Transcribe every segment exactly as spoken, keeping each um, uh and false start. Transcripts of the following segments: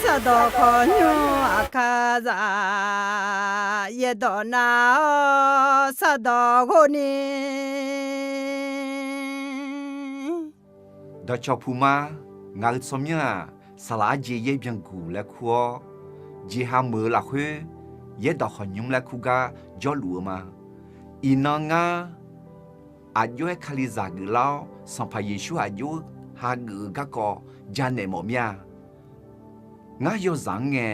Sardawq khawqnymr Aqkaqzaq, yaerdawq nav-awr sardawq ghov ni. Dawqcawq puq ma, ngaq-euq tsawrmyanr-aq, saqlaq arjeq yaer byanguq laer kur-awr, jeqha meuq-eu lafkhoer yaerdawq khawqnymr laer kur gar jawrluf-eu ma. Iqnan ngar aqjox-aer Kalizaq geuflar-awr, Sanqpaq Yeqsur aqjox hageuf-eu garkawv janaeq mawf mir-a. Ngar yawzaq-anr ngae,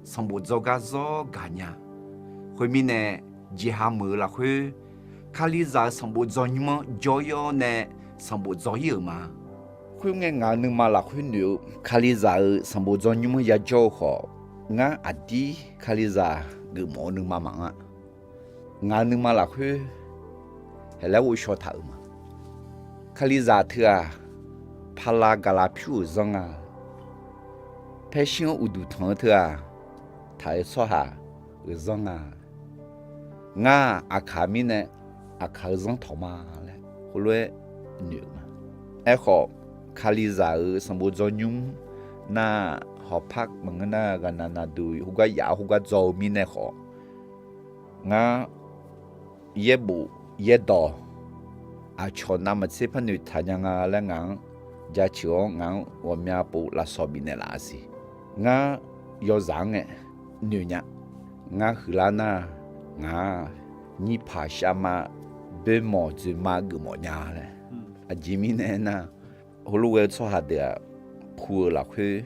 sanqbof dzawr gar zawr gaq nya. Khoermirnae, jeqha meuq-eu lafkhoer, Kalizaq-euq sanqbof dzawr nymr-anr jawr-ir-awr nae sanqbof dzawr-ir-euq ma. Khoerngae, ngaq-euq nuima lafkhoer noeq-eu Kalizaq-euq sanqbof dzawr nymr-anr yajawr-eu khawf, ngar aqdir Kalizaq geufmawf-eu nuima maqanr-a. Ngaq-euq nuima lafkhoer haeq laer ghovshaw taq-euq ma. Kalizaq teu-aq, pala gaqla pyur-euq zanr nga. Paershuir-anr uqduq tanq-eu teu-aq, taq-eu tsawrhaq-euq zanr nga. Ngar-aq, Aqkaq mirnae, Aqkaq-euq zanr tawq ma laer heulof-aer noeq-euq ma. Aerkhawf, Kalizaq-euq sanqbof dzawr nymr nar, hawpar maqngeur nar, ghaqnaq naqduq khoergar yaf-awr khoergar dzaw-eu mirnae khawf, ngar yaerbof yaerdawq aqcawq navmaqtser par noeqtaq nya nga laer ngaq-anr jaceuq-awr, ngaq-anr ghawqmya pov lafsawq bifnaeq laf-a siq. Ngar yawzaq-anr ngae noeq nya. Ngar huiqlar nar, ngaq-aq, nyirpaq shavma boermawq dzoeqma geufmawf nya laer. Aqjeq mirnae aernar, heulof ghae-eu tsawrhaq deuq-aq, pu-euq lafkhoer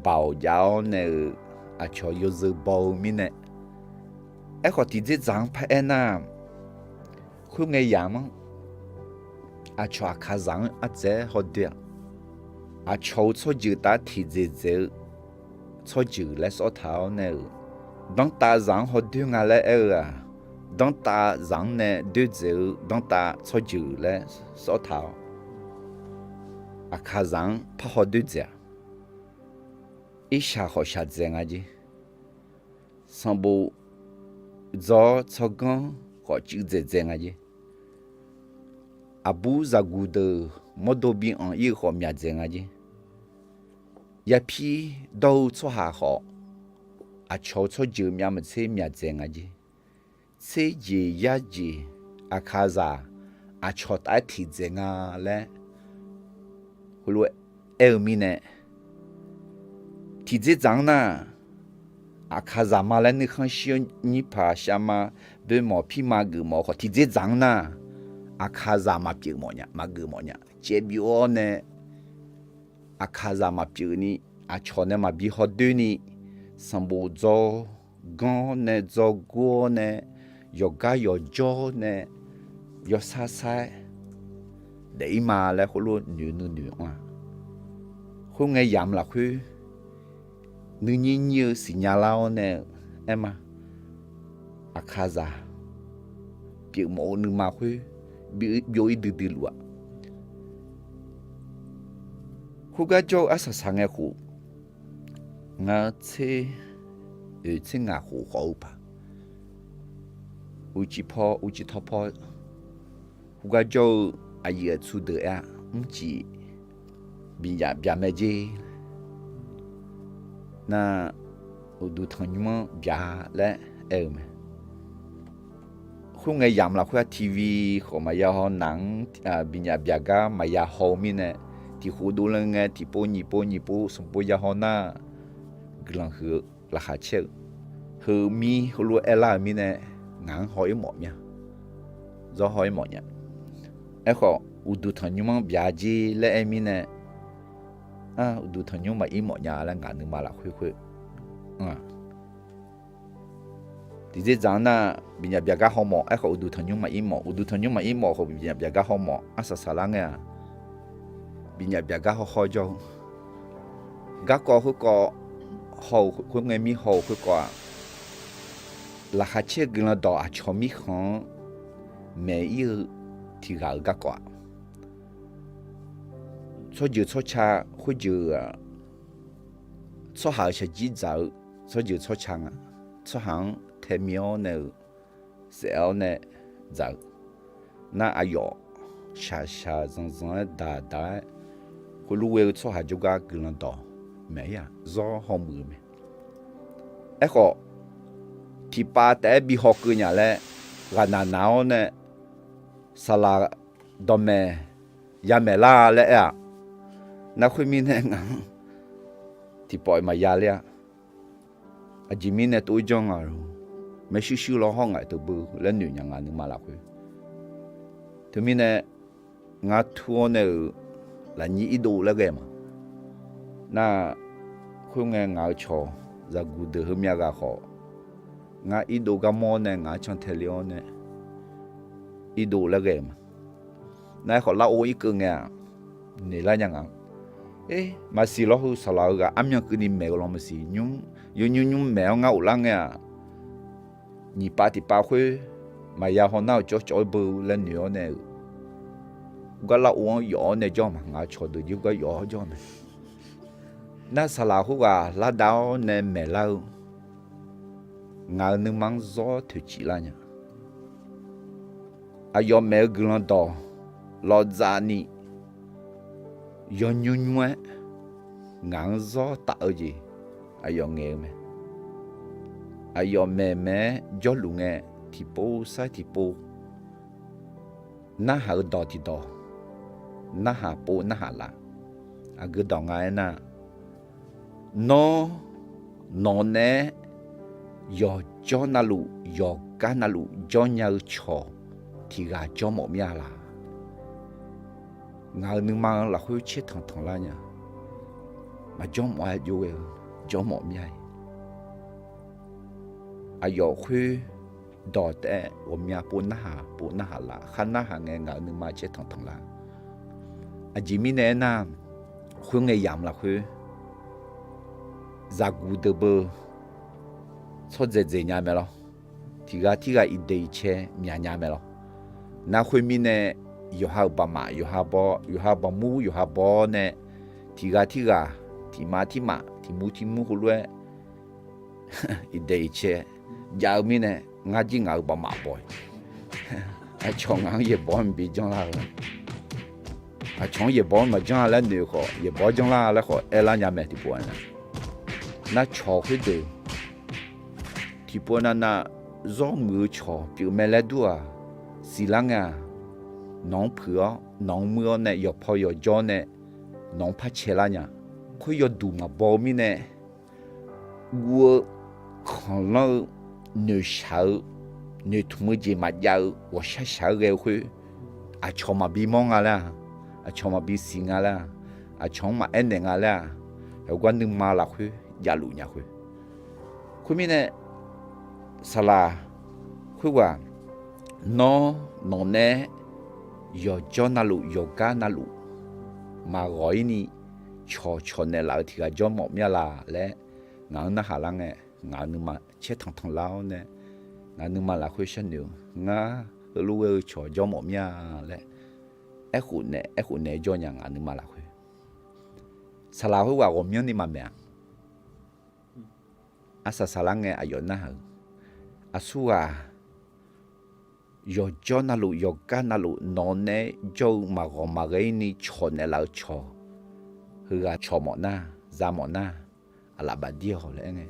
baoq jav-awr nae-euq aqcawq yawzeu baw-eu mirnae. Aerkhawf, tiqdzerdzaq-anr paraer nar, khoerngae yamq-anr aqcawq Aqkaqzaq-anr ardzaeq-aer hawdoer-aq, aqcawq-euq tsawrjeuq taf-aer tiqdzaeq dzaeq-eu tsawrjeuq laer sawr taq-awr nae-euq, danrtav zaq-anr hawdoer nga laer aer-eu-aq, danrtav zaq-anr nae doerdzaeq-eu danrtav tsawrjeuq laer sawr taq-awr, Aqkaqzaq-anr par hawdoer dzaeq-aq, irshaq khawf shaqdzaeq nga jer. Sanqbof dzaw-awr tsawrganr khawf cuiv dzaeqdzaeq nga jer. Aqbur zaqguq deuq mawrdo bi anq-ir-eu khawf myaq dzaeq nga jer. Yapir dawr-eu tsawrhaq khawf, aqcawq-eu tsawrjeuq myavmaqtser myaq dzaeq nga jer. Tserjeq yarjeq Aqkaqzaq aqcawq taf-aer tiqdzaeq nga laer heulof-aer aer-eu mirnae, tiqdzerdzaq-anr nar, Aqkaqzaq ma laer nuikhanr shir-awr nyirpaq shavma boermawq pirma geufmawf-eu khawf, tiqdzerdzaq-anr nar, Aqkaqzaq maqpyeuf mawf nya, maqgeuf mawf nya. Caevbyov-awr nae Aqkaqzaq maqpyeuf ni, aqcawq nae maqbi hawdoer ni, sanqbof dzaw ganr-awr nae, dzaw gur-awr nae, yawqgar yawqjawr nae, yawsar sar-aer daef-ir ma laer khoerlof noeq nuinoeq anr-a. Khoerngae yamq lafkhoer nuinyir nyir-eu siqnya lar-awr nae-eu aer ma, Aqkaqzaq pyeufmawf-eu nuima khoer byov-ir duidui luf-aq. Khoergar jawr-eu arsaq saq ngae khof, ngar tser oeq tser ngaq khof khawf-eu paq, uqcif paw uqcif taw paw, khoergar jawr-eu aqyuif aqtsu deuq aer-a, mrcif binyaf byaq mae jer nar, uqduq tanqnymr-anr byaq laer aer-eu mae. Khoerngae yamq lafkhoer-a, TV khawf maqya haw, naq-anr binyaf byaq gar maqya haw-eu mirnae, tiq khof dovle ngae tiqpov nyiq pov nyiq pov smq pov ya haw nar, guiqlanq huiq-eu laqkhaq caer-eu, heu mir heulof-aer aerlar-euq mirnae, ngaq-anr haw-ir mawf mir-a. Zawr haw-ir mawf nya. Aerkhawf, uqduq tanqnymr-anr byaq jer laer aer mirnae, uqduq tanqnymr maqir mawf nya laer ngaq nuima lafkhoer khoer anr-a. Tiqdzerdzaq-anr nar, binyaf byaq gar haw mawf. Aerkhawf, uqduq tanqnymr maqir mawf. Uqduq tanqnymr maqir mawf khawf, binyaf byaq gar haw mawf. Arsaq saqlar ngae-aq, binyaf byaq gar hawhaw jawr-eu garkawv khoerkawv, haw-euq khoerngae mir haw-euq khoerkawv-aq, laqkhaq caer-eu guiqlanq dawq aqcawq mirkhanq-anr maeq-ir-eu tiq ghaq-euq garkawv-aq, tsawrjeuq tsawrca khoerjeuq-aq, tsawrhaq-euq shaqjir dzaq-eu tsawrjeuq tsawrca nga. Tsawrhaq-anr tae mi-awr nae-euq saef-awr nae dzaq-eu nar, aqyawf shaqshaq zanqzanq-aer daqdaq-aer, khoerlof ghae-eu tsawrhaq jawrgar guiqlanq dawq maeq-ir-aq, zawr hawmuiq-eu mae. Aerkhawf, tiqpav taef-aer bi hawkeuv nya laer ghaqnaq naq-awr nae, saqlaq dawqmaeq yamaeq lar laer aer-aq, nar khoermirnae ngaq-anr tiqpawf-iq maqya ler-a. Aqjeq mirnae tov-ir janr ngaq-euq maershuir shuir lawr hawr ngaq-euq teu beu laer noeq nya ngaq nuima lafkhoer. Teumirnae ngar tur-awr nae-euq lafnyir irdov laer ghae ma. Nar, khoerngae ngaq-euq cawq zaqguq deuq heumyav ghaq khawf, ngar irdov gar mawr-awr nae ngaq-anr cantae le-awr nae irdov laer ghae-eu ma. Nar, aerkhawf lar-or irkeuv ngae-aq, noeq lar nya ngaq-anr. Maqsiq lawr heu saqlaq-eu ghaq armyan keuvni maeq-eu law maqsiq. Yawnymr nymr maeq-awr ngar of lar ngae-aq, nyiq pav tiqpav khoer maqya haw nar-euq cawvcawv-aer beu laer noeq-awr nae-euq, gar lar-or-anr yawf-awr nae jawr ma. Ngaq-euq cawqdeuq jir gar yawf-awr jawr mae. Nar, saqlaq khoerghaq lar dav-awr nae maeq lar-eu ngaq-euq nuima-anr zawr toeqciv lar nya. Aqyawf maeq-eu guiqlanq dawq lawqdzaq ni yawnymr nymr-aer ngaq-anr zawr taf-eu jeq aqyawf ngaeq-eu mae. Aqyawf maeqmaeq-aer jawrluf ngae, tiqpov sar tiqpov narhaq-eu dawq tiqdawq, narhaq pov narhaq laf. Aqgeu dawq nga aernar, nawr nawq naeq-aer yawqjawr navluf yawqgar navluf jawr nya-eu cawq tiq ghaq jawr mawf mir-a laq? Ngaq-euq nuima-anr lafkhoer caer tanqtanq lar nya. Maqjawr mawf-aer jov ghae-eu jawr mawf mir-a. Aqyawf khoer dawq taef-aer ghawqmya pov narhaq pov narhaq laf, khar narhaq ngae ngaq-euq nuima caer tanqtanq lar. Aqjeq mirnae aernar, khoerngae yamq lafkhoer zaqguq deuq beu tsawrdzaeq dzaeq nya mae lawr. Tiq ghaq tirghaq iqdeq iqcae myaq nya mae lawr. Nar khoermirnae, yawqha-euq baqmaf yawqha baw, yawqha baqmur yawqha baw-awr nae, tiq ghaq tirghaq, tiq ma tirmaf, tiq mur tirmur heulof-aer iqdeq iqcae jav-eu mirnae, ngar jir ngaq-euq baqmaf baw-iq, aqcawq ngaq-anr yaeqbawq-anr maqbi janrlar-eu, aqcawq-anr yaeqbawq-anr maqjanr-a laer noeq khawf, yaeqbawq-anr janrlar laer khawf aerlar nya mae tiqpov-a. Nar cawq khoerdeuq tiqpov navnav zawr muiq-eu cawq pyeuf mae laer dur-aq, siqlar ngae-aq, nawq-anr puiq-awr nawq-anr muir-awr nae yawqpaw yawqjawr nae nawq-anr par cae lar nya. Khoer yawduq maqbaw-eu mirnae, guv-eu kanqlanr-eu noeqshaq-eu noeqtmq-eu jeq maqjav-eu ghawqshar shaq-aer ghae-eu khoer, aqcawq maqbi mawr nga laer-aq, aqcawq maqbi siq nga laer-aq, aqcawq-anr maqaer naeq nga laer-aq, heugar nuima lafkhoer javluf nya khoer. Khoermirnae, saqlaq khoerghaq nawr nawq nae yawqjawr navluf yawqgar navluf maqghawq-ir ni cawqcawq naeqlaf-eu tiq ghaq jawr mawf mir-a laq laer ngaq-anr narhaq lar ngae, ngaq-euq nuima caer tanqtanq lar-awr nae, ngaq-euq nuima lafkhoer sharnoeq-eu, ngar heulof ghae-eu cawq jawr mawf mir-a laer aerkhof naeq aerkhof naeq-aer jawr nya ngaq-euq nuima lafkhoer. Saqlaq khoerghaq ghawqmyanrni maqmaeq-a. Arsaq saqlar ngae aqyawf narhaq-euq, aqsurghaq yawqjawr navluf yawqgar navluf nawq nae jawr-eu maqghawq maqghae-ir ni cawq naeqlaf-eu cawq, heughaq cawq mawf nar, za mawf nar, aqlaf bafdir-awq laer aer ngae,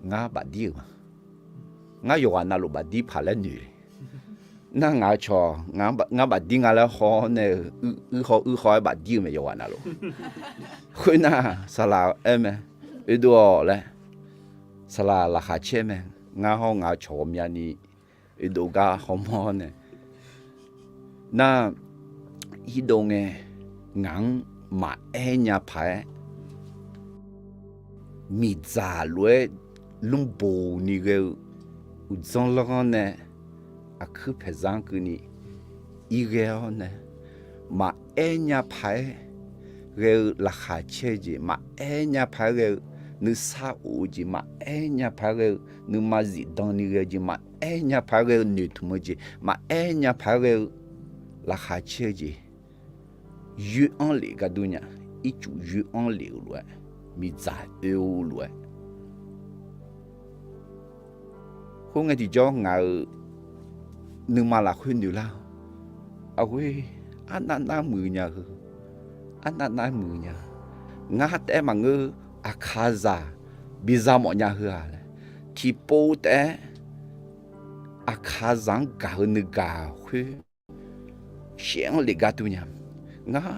ngar bafdir-euq ma. Ngar yawqghaq navluf bafdir paq laer noeq le. Nar ngaq-euq cawq ngar bafdir nga laer haw-awr nae-eu, uir haw uir haw-aer bafdir-eu mae yawqghaq navluf. Khoernar, saqlaq aer mae, oedov-awq laer, saqlaq laqkhaq caer mae. Ngar hawr ngaq-euq cawq ghawqmyani oedov gar hawmawr-awr nae, nar, irdov ngae ngaq-anr maqaer nya paq-aer, miqdzaq lof-aer lmrboq ni ghae-eu uqdzanr lanrghanr nae aqkuir paeqzar-anr keuvni irghae-awr nae, maqaer nya paq-aer ghae-eu laqkhaq caer-eu jeq maqaer nya paq-aer ghae-eu, nuisar of-eu jeq maqaer nya paq-aer ghae-eu, nuima zifdan ni ghae-eu jeq maqaer nya paq-aer ghae-eu, noeqtmq-eu jeq maqaer nya paq-aer ghae-eu, laqkhaq caer-eu jeq yoer-anr lef gar dur nya. Ircuf yoer-anr lef-eu lof-aer, miqdzaq oe-eu lof-aer, Khoerngae tiqjawr ngaq-euq nuima lafkhoer noeqlar-eu, aqghoer, arnav nar muiq nya heu, arnav nar muiq nya, ngar taef-aer maqngeur, Aqkaqzaq biza mawf nya heu-aq laer, tiqpov taef-aer Aqkaqzaq-anr gaq-eu nuigaq khoer shaer-anr lef gar dur nya. Ngar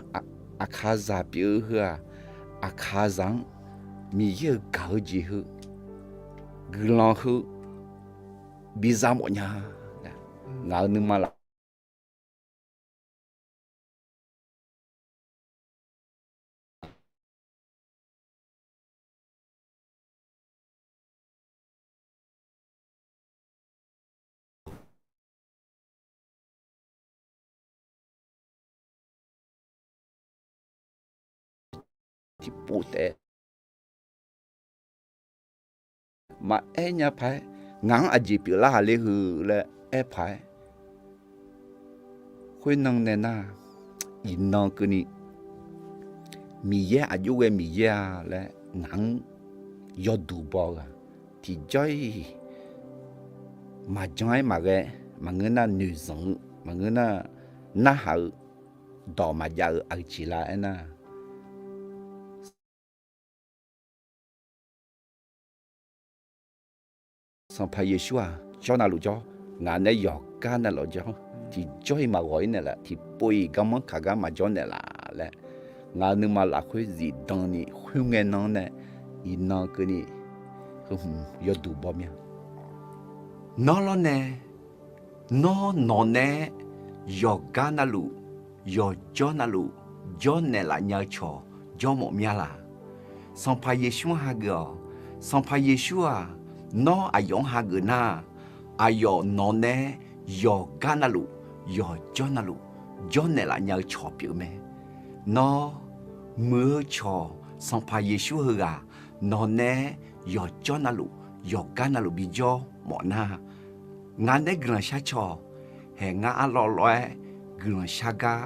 Aqkaqzaq pyeuf-eu heu-aq, Aqkaqzaq-anr Miqyaer-euq gaq-eu jeq heu, guiqlanq heu biza mawf nya. Ngaq-euq nuima laf tiqpov taef-aer maqaer nya paq-aer, ngaq-anr aqjeq pyeuflar haq le heu laer aer paq-aer, khoernan nae nar, iqnan keuvni Miqyaer aqjox ghae Miqyaer-a laer ngaq-anr yawduq baw-eu-aq, tiqjawr-iq maqjan-aer maqghae, maqngeur nar noeqzanq-eu, maqngeur nar narhaq-eu, dawq maqjav-eu aqjeq la aernar, Sanqpaq Yeqsur-aq jawr navluf jawr, ngaq nae yawqgar navluf jawr, tiqjawr-iq maqghawq-ir naeqlaf, tiqpov-iq garmanr kaq gar maqjawr naeqlaf laer, ngaq-euq nuima lafkhoer zifdan ni khoerngae nan-anr nae iqnan keuvni heu hmq yawduq baw mir-a. Nawr lawrnae, nawr nawq nae yawqgar navluf, yawqjawr navluf jawrnaeq laf nya-eu cawq jawr mawf mir-a laq? Sanqpaq Yeqsur-anr hageuf-awq. Sanqpaq Yeqsur-aq, nawr aqyawf-anr hageuf nar, aqyawf nawq nae yawqgar navluf, yawqjawr navluf jawrnaeq laf nya-eu cawq pyeuf mae. Nawr muiq-eu cawq Sanqpaq Yeqsur heughaq nawq nae yawqjawr navluf, yawqgar navluf bijawr mawf nar, ngaq nae guiqlanq shar cawq, haeq ngar arlawv lawv-aer guiqlanq shar gar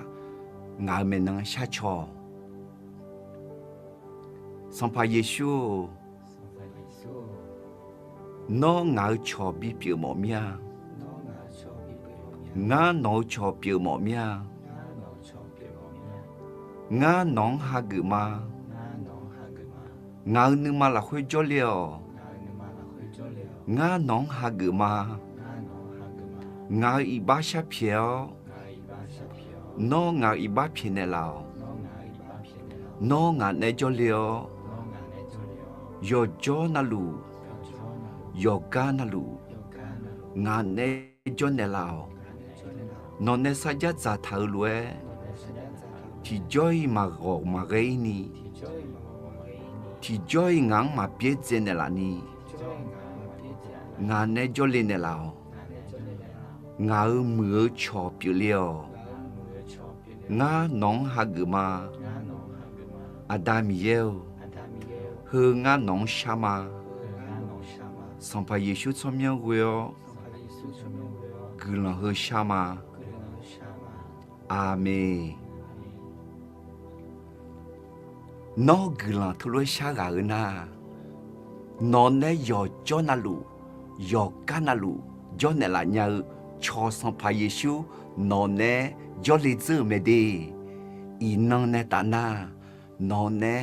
ngaq-euq maeqnan shar cawq. Sanqpaq Yeqsur-or, nawr ngaq-euq cawq bipyeuf mawf mir-a. Ngar nawq-eu cawq pyeuf mawf mir-a. Ngar nawq-anr hageuf ma. Ngaq-euq nuima lafkhoer jawrle-awq. Ngar nawq-anr hageuf ma. Ngaq-euq iqbax sharpyaeq-awr, nawr ngaq-euq iqbax pyaeqnaeq laf-awq. Nawr ngaq nae jawrle-awr, yawqjawr navluf, yawqgar navluf, ngaq nae jawrnaeq laf-awq. Nawq nae sarjax dzaqtaq-euq lof-aer, tiqjawr-iq maqghawq maqghae-ir ni, tiqjawr-iq ngaq-anr maqbyaerdzae naeqlaf ni, ngaq nae jawrle naeqlaf-awq. Ngaq-euq muiq-eu cawq pyeufle-awq. Ngar nawq-anr hageuf ma. Aqda Miqyaer-or, heu ngar nawq-anr shar ma. Sanqpaq Yeqsur tsawrmyanr ghoe-awr guiqlanq heu shar ma. Aqmeq. Nawr guiqlanq teulof-aer shar ghaq-eu nar, nawq nae yawqjawr navluf, yawqgar navluf jawrnaeq laf nya-eu cawq Sanqpaq Yeqsur nawq nae jawrle dzeur-euq mae de. Iqnan nae taf nar, nawq nae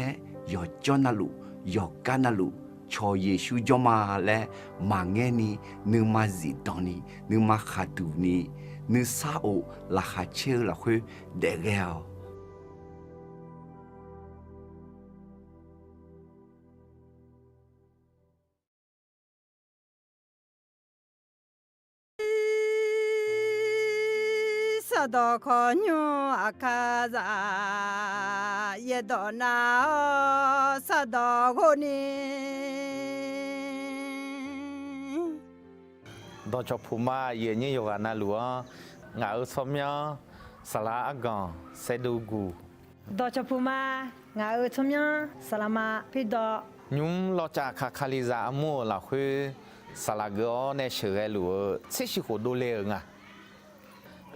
yawqjawr navluf, yawqgar navluf cawq Yeqsur jawr ma laer maqngaer ni, nuima zifdan ni, nuima khaqduq ni, nuisar of laqkhaq caer-eu lafkhoer daefghae-awq. Sardawq kawqnymr Aqkaqzaq yaerdawq nav-awr sardawq ghov ni. Dawqcawq puq ma, yaeq nyir yawqghaq navluf-anr ngaq-euq tsawrmyanr saqlaq arganq saevdov guq. Dawqcawq puq ma, ngaq-euq tsawrmyanr saqlaqma pirdawv. Nymr lawcav kaq Kalizaq armur-euq lafkhoer saqlaq geuf-awr nae sheuqghae luf-eu tser shif khof dovle-euq nga.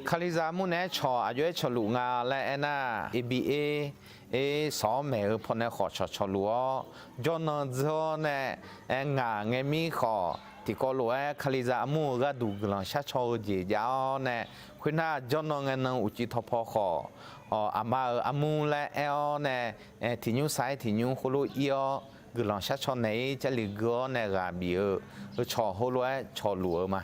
Kalizaq armur naeq-aer cawq aqjox-aer cawqluf nga laer aernar, A B A, sawq-awr maeq-eu pawnae khawf cawqcawq luf-awr, jawrnan dzeur-awr nae, ngaq ngae mir khawf Tiqkawv lof-aer Kalizaq armur-eu gharduq guiqlanq sharcaw-eu jeq jav-awr nae, khoernar jawrnan ngae nan uqcif tawqpaw khawf, aqma-euq armur laer aer-awr nae, tiqnymr sar-aer tiqnymr khoerlof ir-awr, guiqlanq sharcaw naeq-ir Jarlif gui-awr nae ghaq bif-eu, heu cawq heulof-aer cawqluf-eu ma.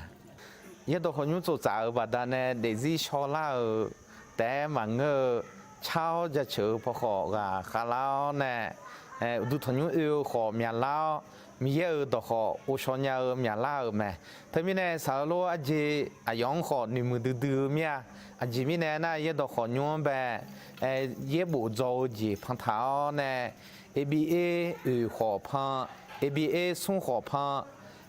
Yaerdawq khawqnymr tsoftsaf-euq baqdanae daefzir shawrlar-euq taef-aer maqngeur-eu, car-awr jaceuq-eu paw khawf ghaq khavlar-awr nae, uqduq tanqnymr oe-eu khawf myaqlar-awr, Miqyaer-euq dawq khawf ghovshaw nya-eu myaqlar-euq mae. Teumirnae saqlaq lof arjeq aqyawf-anr khawf noeqmuiq duidui-eu mir-a. Aqjeq mirnae nar yaerdawq khawqnymr-anr bae, yaerbof dzaw-eu jeq pantaq-awr nae, aba oeq khawf pan, aba smr khawf pan,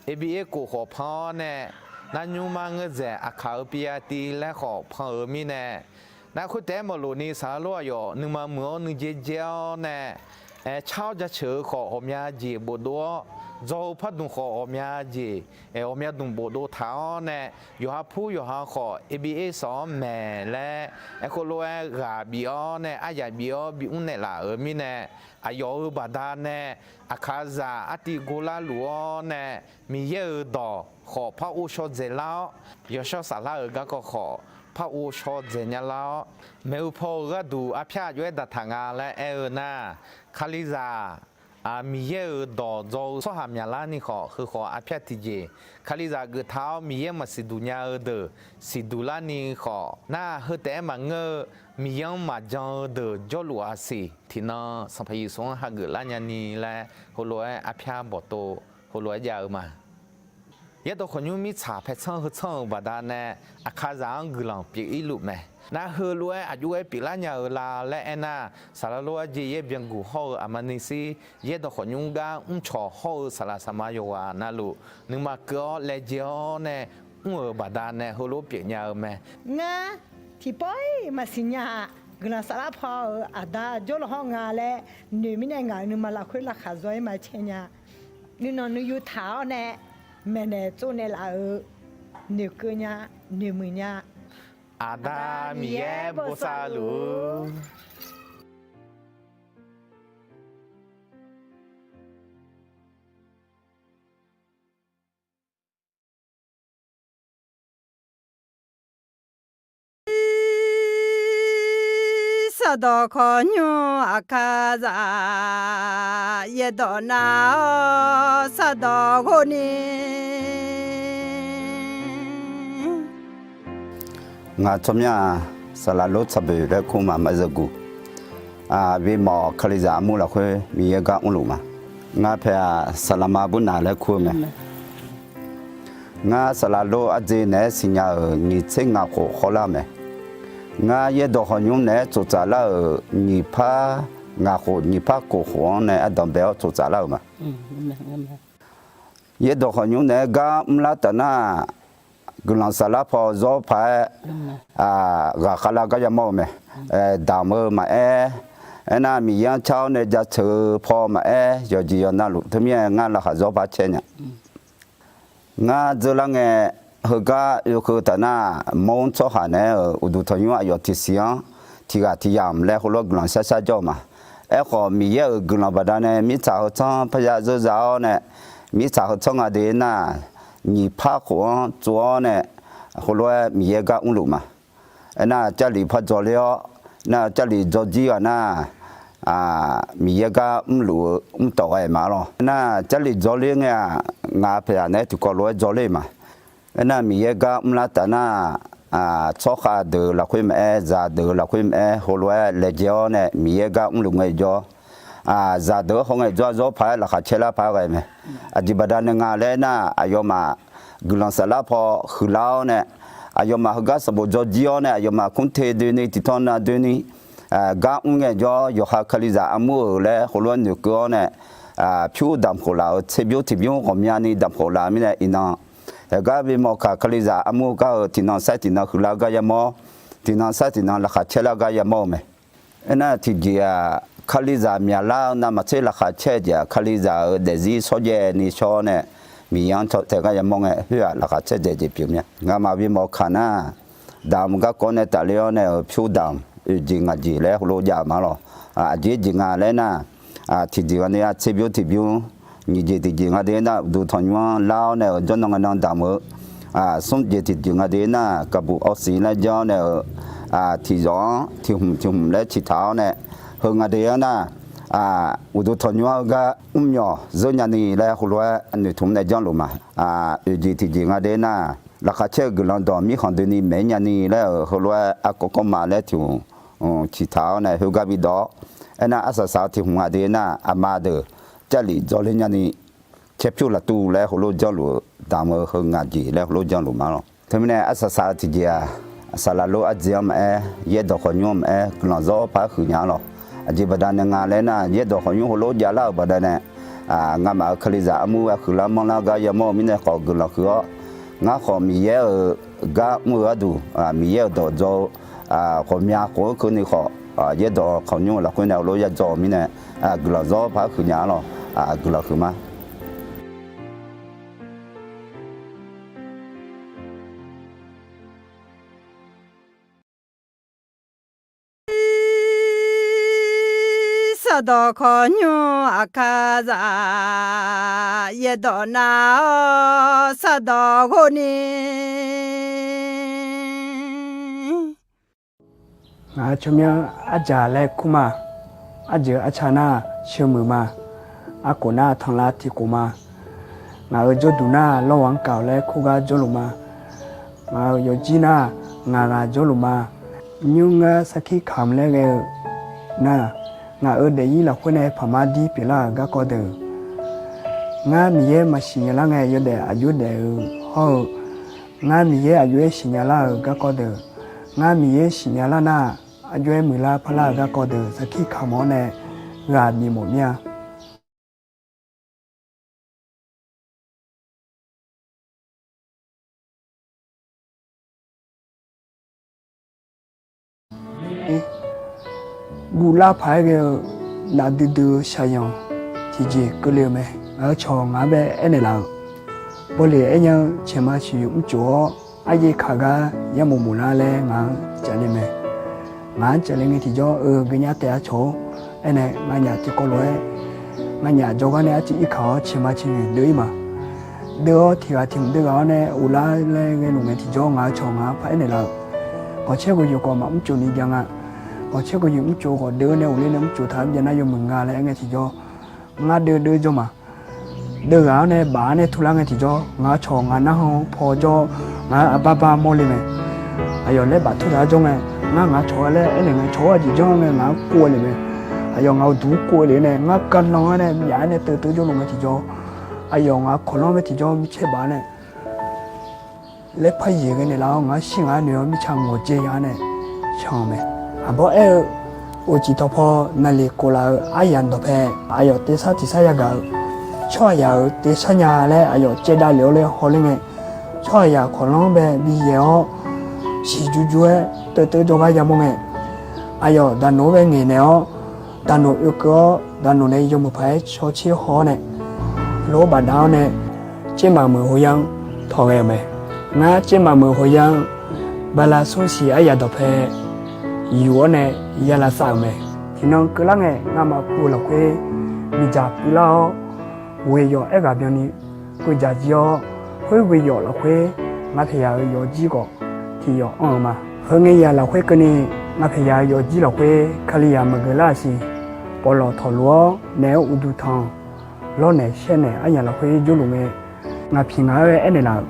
aba kof khawf pan-awr nae, narnymr mar ngeur dzaeq aqkaq-euq pyav tiv laer khawf pan-euq mirnae, nar khoertaef-aer maqlof ni saqlaq lof aqyawf nuima muiq-awr nuijae jae-awr nae, car-awr jaceuq-eu khawf ghawqmya jeq bofdov-awr, dzaw-eu pardmq khawf ghawqmya jeq, ghawqmya dmq bofdov taq-awr nae, yawqha pur yawqha khawf aba sawq-anr maeq laer, aerkhawf lof-aer ghaq bif-awr nae aryaq bif-awr bimr naeqlaf-euq mirnae, aqyawf-euq baqdanae aqkaqzaq artiv ghovlar luf-awr nae, Miqyaer-euq dawq khawf par ghovshaw dzaeqlar-awr, yawshawr saflar-euq garkawv khawf par ghovshaw dzaeq nya lar-awr, maeq-eu paw-eu gharduq arpyar aqjox-aer daqtaq nga laer aer-eu nar, Kalizaq, Miqyaer-euq dawq dzaw-eu tsawrhaq myaqlar ni khawf, heu khawf arpyar tiqjeq, Kalizaq geuftaq-awr Miqyaer maqsiqduq nya-eu deuq siqduq larni khawf, nar heu taef-aer maqngeur-eu, Miqyaer-anr maqjan-eu deuq jawrluf-aq siq. Tiqnan Sanqpaq Yeqsur-anr hageuf lar nyani laer heulof-aer arpyar bawqtov heulof-aer jav-eu ma. Yaerdawq khawqnymr mirtsaq paertsanr heu tsanr-euq baqdanae, aqkaqzaq-anr guiqlanq pyeuf-ir luf mae. Nar heulof-aer aqjox-aer pyeuflar nya-eu la laer aernar, saqlaq lof arjeq yaer byanguq hawr-eu aqmani shir, yaerdawq khawqnymr gar mrcawq hawr-eu saqlaq saqma yawqghaq navluf, nuima keuv-awr laejae-awr nae mr-euq baqdanae heulof pyeuf nya-eu mae. Ngar tiqpawf-iq maqsiq nya-aq, guiqlanq saflar paw-euq aqda jawrluf hawr nga laer noeq mirnae ngaq-euq nuima lafkhoer laqkhaq zawr-ir ma caer nya. Nuinanq nuiyu taq-awr nae maeqnaeq tsovnaeq laf-euq noeqkeuv nya, noeqmuiq nya. Aqda Miqyaer bosav luf-ur. Saqdawq khawqnymr aqkaqzaq, yaerdawq nav-awr saqdawq ghov ni. Ngaq tsawrmyanr-aq, saqlaq lor tsaqboeq laer kur ma, maqzeuguq. Aqvi mawf Kalizaq armur lafkhoer Miqyaer gar mrluf ma. Ngar paeq-aq, saqlaqma burnaq laer kur-eu mae. Ngar saqlaq lor ardzae naeq-aer siqnya-euq nyiq tser ngaq khof khawvlar-eu mae. Ngar yaerdawq khawqnymr naeq-aer tsoftsaf lar-euq nyiq par ngaq khof nyiq par kof khof-anr nae ardanq bae-awr tsoftsaf lar-euq ma. Yaerdawq khawqnymr naeq-aer gar mrlar taf nar, guiqlanq saflar paw zawr paq-aer ghaqkhav lar gar yamawr-eu mae. Damq-eu maqaer, aernar Miqyaer-anr car-awr nae jaceuq-eu paw maqaer, yawqjeq yawqnavluf teumirnae ngar laqkhaq zawr paq-aer caer nya. Ngar dzeurlar ngae, heugar oekeuv taf nar, mawr tsawrhaq naeq-aer-euq uqduq tanqnymr aqyawf tiqsiq-anr tiqghaq tiqyamq laer heulof-aer guiqlanq sharshar jawr-eu ma. Aerkhawf Miqyaer-euq guiqlanq baqdanae mirtsaq heu tsanr parya zeur za-awr nae, mirtsaq heu tsanr nga de nar, nyiq par khof-anr tsov-awr nae, heulof-aer Miqyaer gar mrluf ma. Aernar Jarlif par dzawler-awr, nar Jarlif dzawjir ghaq nar, Miqyaer gar mrluf-eu mrtawf ghae ma lawr. Aernar Jarlif dzawler ngae-aq, ngaq paeq-aq naeq-aer tiqkawv lof-aer dzawler ma. Aernar Miqyaer gar mrlar taf nar, tsawrkhav deuq lafkhoer maqaer, zaqdeuq lafkhoer maqaer, heulof-aer laejae-awr nae Miqyaer gar mrluf ngaejawr, zaqdeuq-anr haw ngaejawr zawr paq-aer laqkhaq caer lar paq-aer ghae mae. Aqjeq baqdanae nga laer nar, aqyawfmaf guiqlanq saflar paw huiqlar-awr nae, aqyawfmaf heugar sanqbof dzawjir-awr nae, aqyawfmaf kmr te doeni tiqtawv nav doeni gar mr ngaejawr, yawqha Kalizaq armur-euq laer heulof-aer noeqkeuv-awr nae, pyur damq khof laf-euq tserbymr tiqbymr ghawqmyani damq khof laf mirnae iqnan, haeq gar bimawr kaq Kalizaq armur gar-eu tiqnan sair tiqnan huiqlar gar yamawr, tiqnan sair tiqnan laqkhaq caer lar gar yamawr-eu mae. Aernar tiqjeq-aq, Kalizaq myaqlar-eu navmaqtser laqkhaq caer jeq-aq, Kalizaq-euq daefzir shawrjaev ni shawr-awr nae, Miqyaer-anr tae gar yamawr ngae, khoer-aq laqkhaq caer dzaeq jeq pyeuf mya. Ngamaf bimawr kaq nar, damq garkawv nae tafler-awr nae-euq pyur damq oeq jeq ngaq jeq laer heulof jav-eu ma lawr. Aqjeq jeq nga laer nar, tiqjeq gharni-a tserbymr tiqbymr Nyiq jeq tiqjeq nga de nar, uqduq tanqnymr-anr lar-awr nae-euq jawrnan ngae nan damq-eu, smr jeq tiqjeq nga de nar, gaqbuq awsiq laer janr-awr nae-euq, tiqzawq-anr tiqhmq tiqhmq laer ciqtaq-awr nae, heu nga de-anr nar, uqduq tanqnymr-anr heugar mrmyawq zeur nyani laer heulof-aer noeqtmq nae janrluf ma. Oeq jeq tiqjeq nga de nar, laqkhaq caer-eu guiqlanq dawq mirkhanq doeni maeq-ir nyani laer-euq heulof-aer arkawv kawv ma laer tiq hmq ciqtaq-awr nae khoergar bidawq-awr, aernar arsaq saq-eu tiq hmq nga de nar, aqma deuq Jarlif dzawrler nyani caerpyur laftuv laer heulof janrluf-eu damq-eu heu ngaq jeq laer heulof janrluf ma lawq. Teumirnae arsaq saq-eu tiqjeq-aq, saqlaq lof ardzaeq-anr maqaer, yaerdawq khawqnymr-anr maqaer, guiqlanq zawr paq-aer huiqnya-ar lawq. Aqjeq baqdanae nga laer nar, yaerdawq khawqnymr heulof javlar-euq baqdanae, ngamaf-euq kalizaq armur gha huiqlar manrlar gar yamawr-eu mirnae khawf guiqlanq huiq-awr, ngar khawf Miqyaer-euq gar mr-eu gharduq, Miqyaer-euq dawq dzaw-eu ghawqmya khof-anr keuvni khawf, yaerdawq khawqnymr-euq lafkhoer nae heulof yadzaw-euq mirnae, guiqlanq zawr paq-aer huiqnya-ar lawq. Guiqlanq huiq ma. Sardawq khawqnymr aqkar zaq, yaerdawq nar-awr sardawq ghov ni. Ngaq-euq tsawrmyanr arjaq laer kur ma. Arjeuq arca nar sheuq muiq ma. Arkhof nar tanqlav tiq khof ma. Ngaq-euq jawrduq nar lawrghaq-anr kaq-awq laer kur gar jawrluf ma. Ngaq-euq yawqjir nar ngaq ghaq jawrluf ma. Nymr ngar sarkir kamq laer ghae-eu nar, ngaq-euq daefzir lafkhoer nae paqmar dir pyeuflar-euq garkawv deuq, ngar Miqyaer maqsiq nya lar ngae yawdaef aqjox daef-eu hawr-eu, ngar Miqyaer aqjox-aer siqnya lar-euq garkawv deuq, ngar Miqyaer siqnya lar nar, aqjox-aer muiqlar parlar-euq garkawv deuq sarkir kamq-awr nae ghaq bif mawf mir-a. Guvlar paq-aer ghae-eu nafdui dui-eu shaqzanq tiqjeq keuvle-euq mae. Ngaq-euq cawq ngaq-anr bae aernaeq laf-euq, bawleq aernya-eu caeqma ciqyuif mrcof-awr aryaer kaq gar yar mof mof lar laer ngaq-anr cavle mae. Ngaq-anr cavle ngae tiqjawr-eu geunya taef-a cawq-or, aernae nganyaf tiqkawv lof-aer nganyaf jawrgar nae arcuiv irkaq-awr caeqma ciqyuif deuv-ir ma. Deuv-awr tiq ghaq tiq hmq deuv ghaq-awr nae uvlar laer ghaeluf ngae tiqjawr ngaq-euq cawq ngaq-anr par aernaeq laf-euq, ghawqcaer ghawqyuif khawf maqmr cof ni jav nga. Ghawqcaer ghawqyuif mrcof khawf deuv-eu nae uvler nae mrcof taq-anr jav nar yawmuiq nga laer aer ngae tiqjawr, ngar deuv deuv jawr ma. Deuv ghaq-awr nae baf-awr nae turlar ngae tiqjawr, ngaq-euq cawq ngaq narhaq paw jawr, ngaq-anr aqbar bar mawrle mae. Aqyawf laer baf tur taq-awr jawr ngae, ngar ngaq-euq cawq-a laer aernaeq ngae, cawq-awr aqjeq janr ngae ngaq-anr kov-eu le mae. Aqyawf ngaq-euq duq-anr kov-eu le nae, ngar garlan-awr nae myaf-aer nae teuv teuv jawrluf ngae tiqjawr, aqyawf ngaq-euq kawqlanr mae tiqjawr micaer baf-awr nae laer paryaeq ghae naeqlaf-awr ngaq-anr shir ngaq-anr noeq-awr mirtsa ngawqdzae ya-awr nae can-eu mae. Aqbawr aer-eu, oeqciq tawqpaw naqliq kof laf-euq aryamq dawqpae, aqyawf tersar tiqsar yagaq-eu tsawrhaqzaq-euq tersar nya laer aqyawf caevdav lef-awr laer hawler ngae, tsawrhaqzaq kawqlanr-anr bae biyaeq-awr siqjur jur-aer teuv teuv jawrgar yamawr ngae, aqyawf daqnoq-anr bae ngaeqnaeq-awr, daqnoq oekeuv-awr daqnoq nae yawmuiq paq-aer cawtser haw-awr nae, lof-aer bafdav-awr nae, tsermaf meuq hoya-anr tawq ghae-euq mae. Ngar tsermaf meuq hoya-anr bala smr siq aryamq dawqpae yuf-awr nae ya lavsav-euq mae. Tiqnan keuvlar ngae, ngamaf pu-eu lafkhoer miqdzaq puivlar-awr, ghoeq yawf aerghaq byanni keuv dzaq jir-awr, khoer ghoeq yawf lafkhoer ngaq paeqyaq-euq yawfjir khawf tiq yawf anr-eu ma. Heu ngae yaq lafkhoer keuvni, ngaq paeqyaq-euq yawfjir lafkhoer Kalizaq maqgeuf lar-aq siq. Pawqlawq tawqluf-awr naeq-aer uqduq tanq lawrnaeq shaernaeq aryamq lafkhoer jawrluf ngae, ngaq piq ngaq-anr aernaeq laf-euq,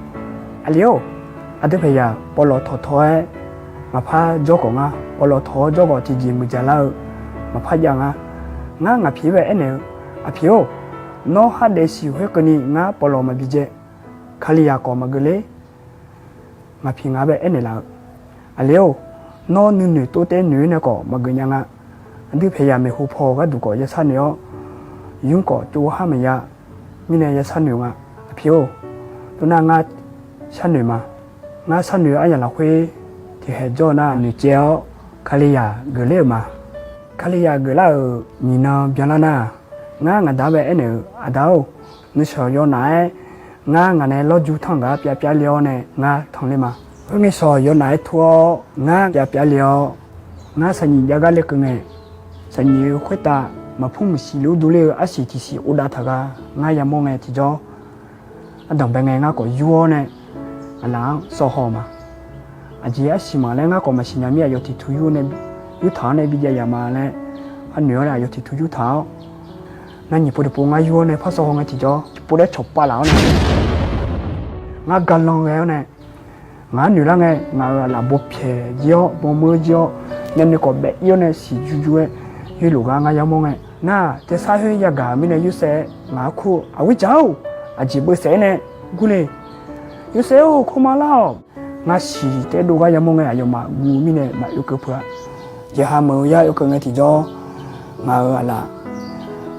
Aqli-or, aqdui paeqyaq pawqlawq tawqtawq-aer maqpar jawr khawf ngar, pawqlawq tawq-awr jawr khawf tiqjeq muiqdzaq lar-eu maqpar jav ngar. Ngar ngaq piq-anr bae aernaeq-eu, Aqpiq-or, nawr khardaef siq khoerkeuvni ngar pawqlawq maqbi dzae. Kalizaq khawf maqgeuf ler. Ngaq piq ngaq-anr bae aernaeq laf-eu, Aqli-or, nawr nuinoeq tov taer noeq-aer nae khawf maqgeuf nya nga. Aqdui paeqyaq maeqhu paw-eu gharduq khawf ya sharnoeq-awr, yur khawf tsov har maqya mirnae ya sharnoeq nga. Aqpiq-or, tov nar ngar sharnoeq ma. Ngar sharnoeq-eu aryamq lafkhoer tiqkhaeq jawr-eu nar noeqtsaev-awr Kalizaq geufler-euq ma. Kalizaq geuflar-euq nyiq nan byanlar nar, ngar ngaq da-anr bae aernaeq-eu, Aqda-or, nuisheuq yawnaf-aer ngar ngaq nae lawrju tanr gaq-anr pyavpyav le-awr nae ngar tanqler ma. Khoerngae shawq yawnaf-aer tur-awr ngar pyavpyav le-awr, ngar saqnyiq jav gar lekeuv ngae, saqnyiq-eu khoertav Maqpur maqsiq luf durler-eu arsiq tiqsiq uvdav taq gar ngar yamawr ngae tiqjawr, ardanq bae ngae ngar khawf yur-awr nae aqlaf-anr sawv haw ma. Aqjeq arsiq maqlaer ngar khawf maqsiq nya mir aqyawf tiqtu yur nae, yurtaq-anr nae bijav yaq ma laer, arnoeq-awr nae aqyawf tiqtu yurtaq-awr, nar nyiq pov tiqpov ngar yur-awr nae par sawv haw ngae tiqjawr, tiqpov laer cawqpav laf-awr nae ngar galan ghae-awr nae, ngaq-anr noeq lar ngae, ngaq-euq aqlaf bawpyaeq jir-awr, bawmeur jir-awr, myavnuiv khawf baef ir-awr nae siqjur jur-aer, yoerluf gar ngar yamawr ngae, nar-aq tersar khoer yagaq-euq mirnae yursaef-aer ngaq-anr kur-eu, Aqghoer dzaq-or, aqjeq beusaef-aer nae gurle. Yursaef-or, koma lar-awq. Ngar siq taef dov gar yamawr ngae, aqyawfmaf guv mirnae maqoekeuv peuq-a. Jeqha meuq-eu yar oekeuv ngae tiqjawr, ngaq-euq aqlaf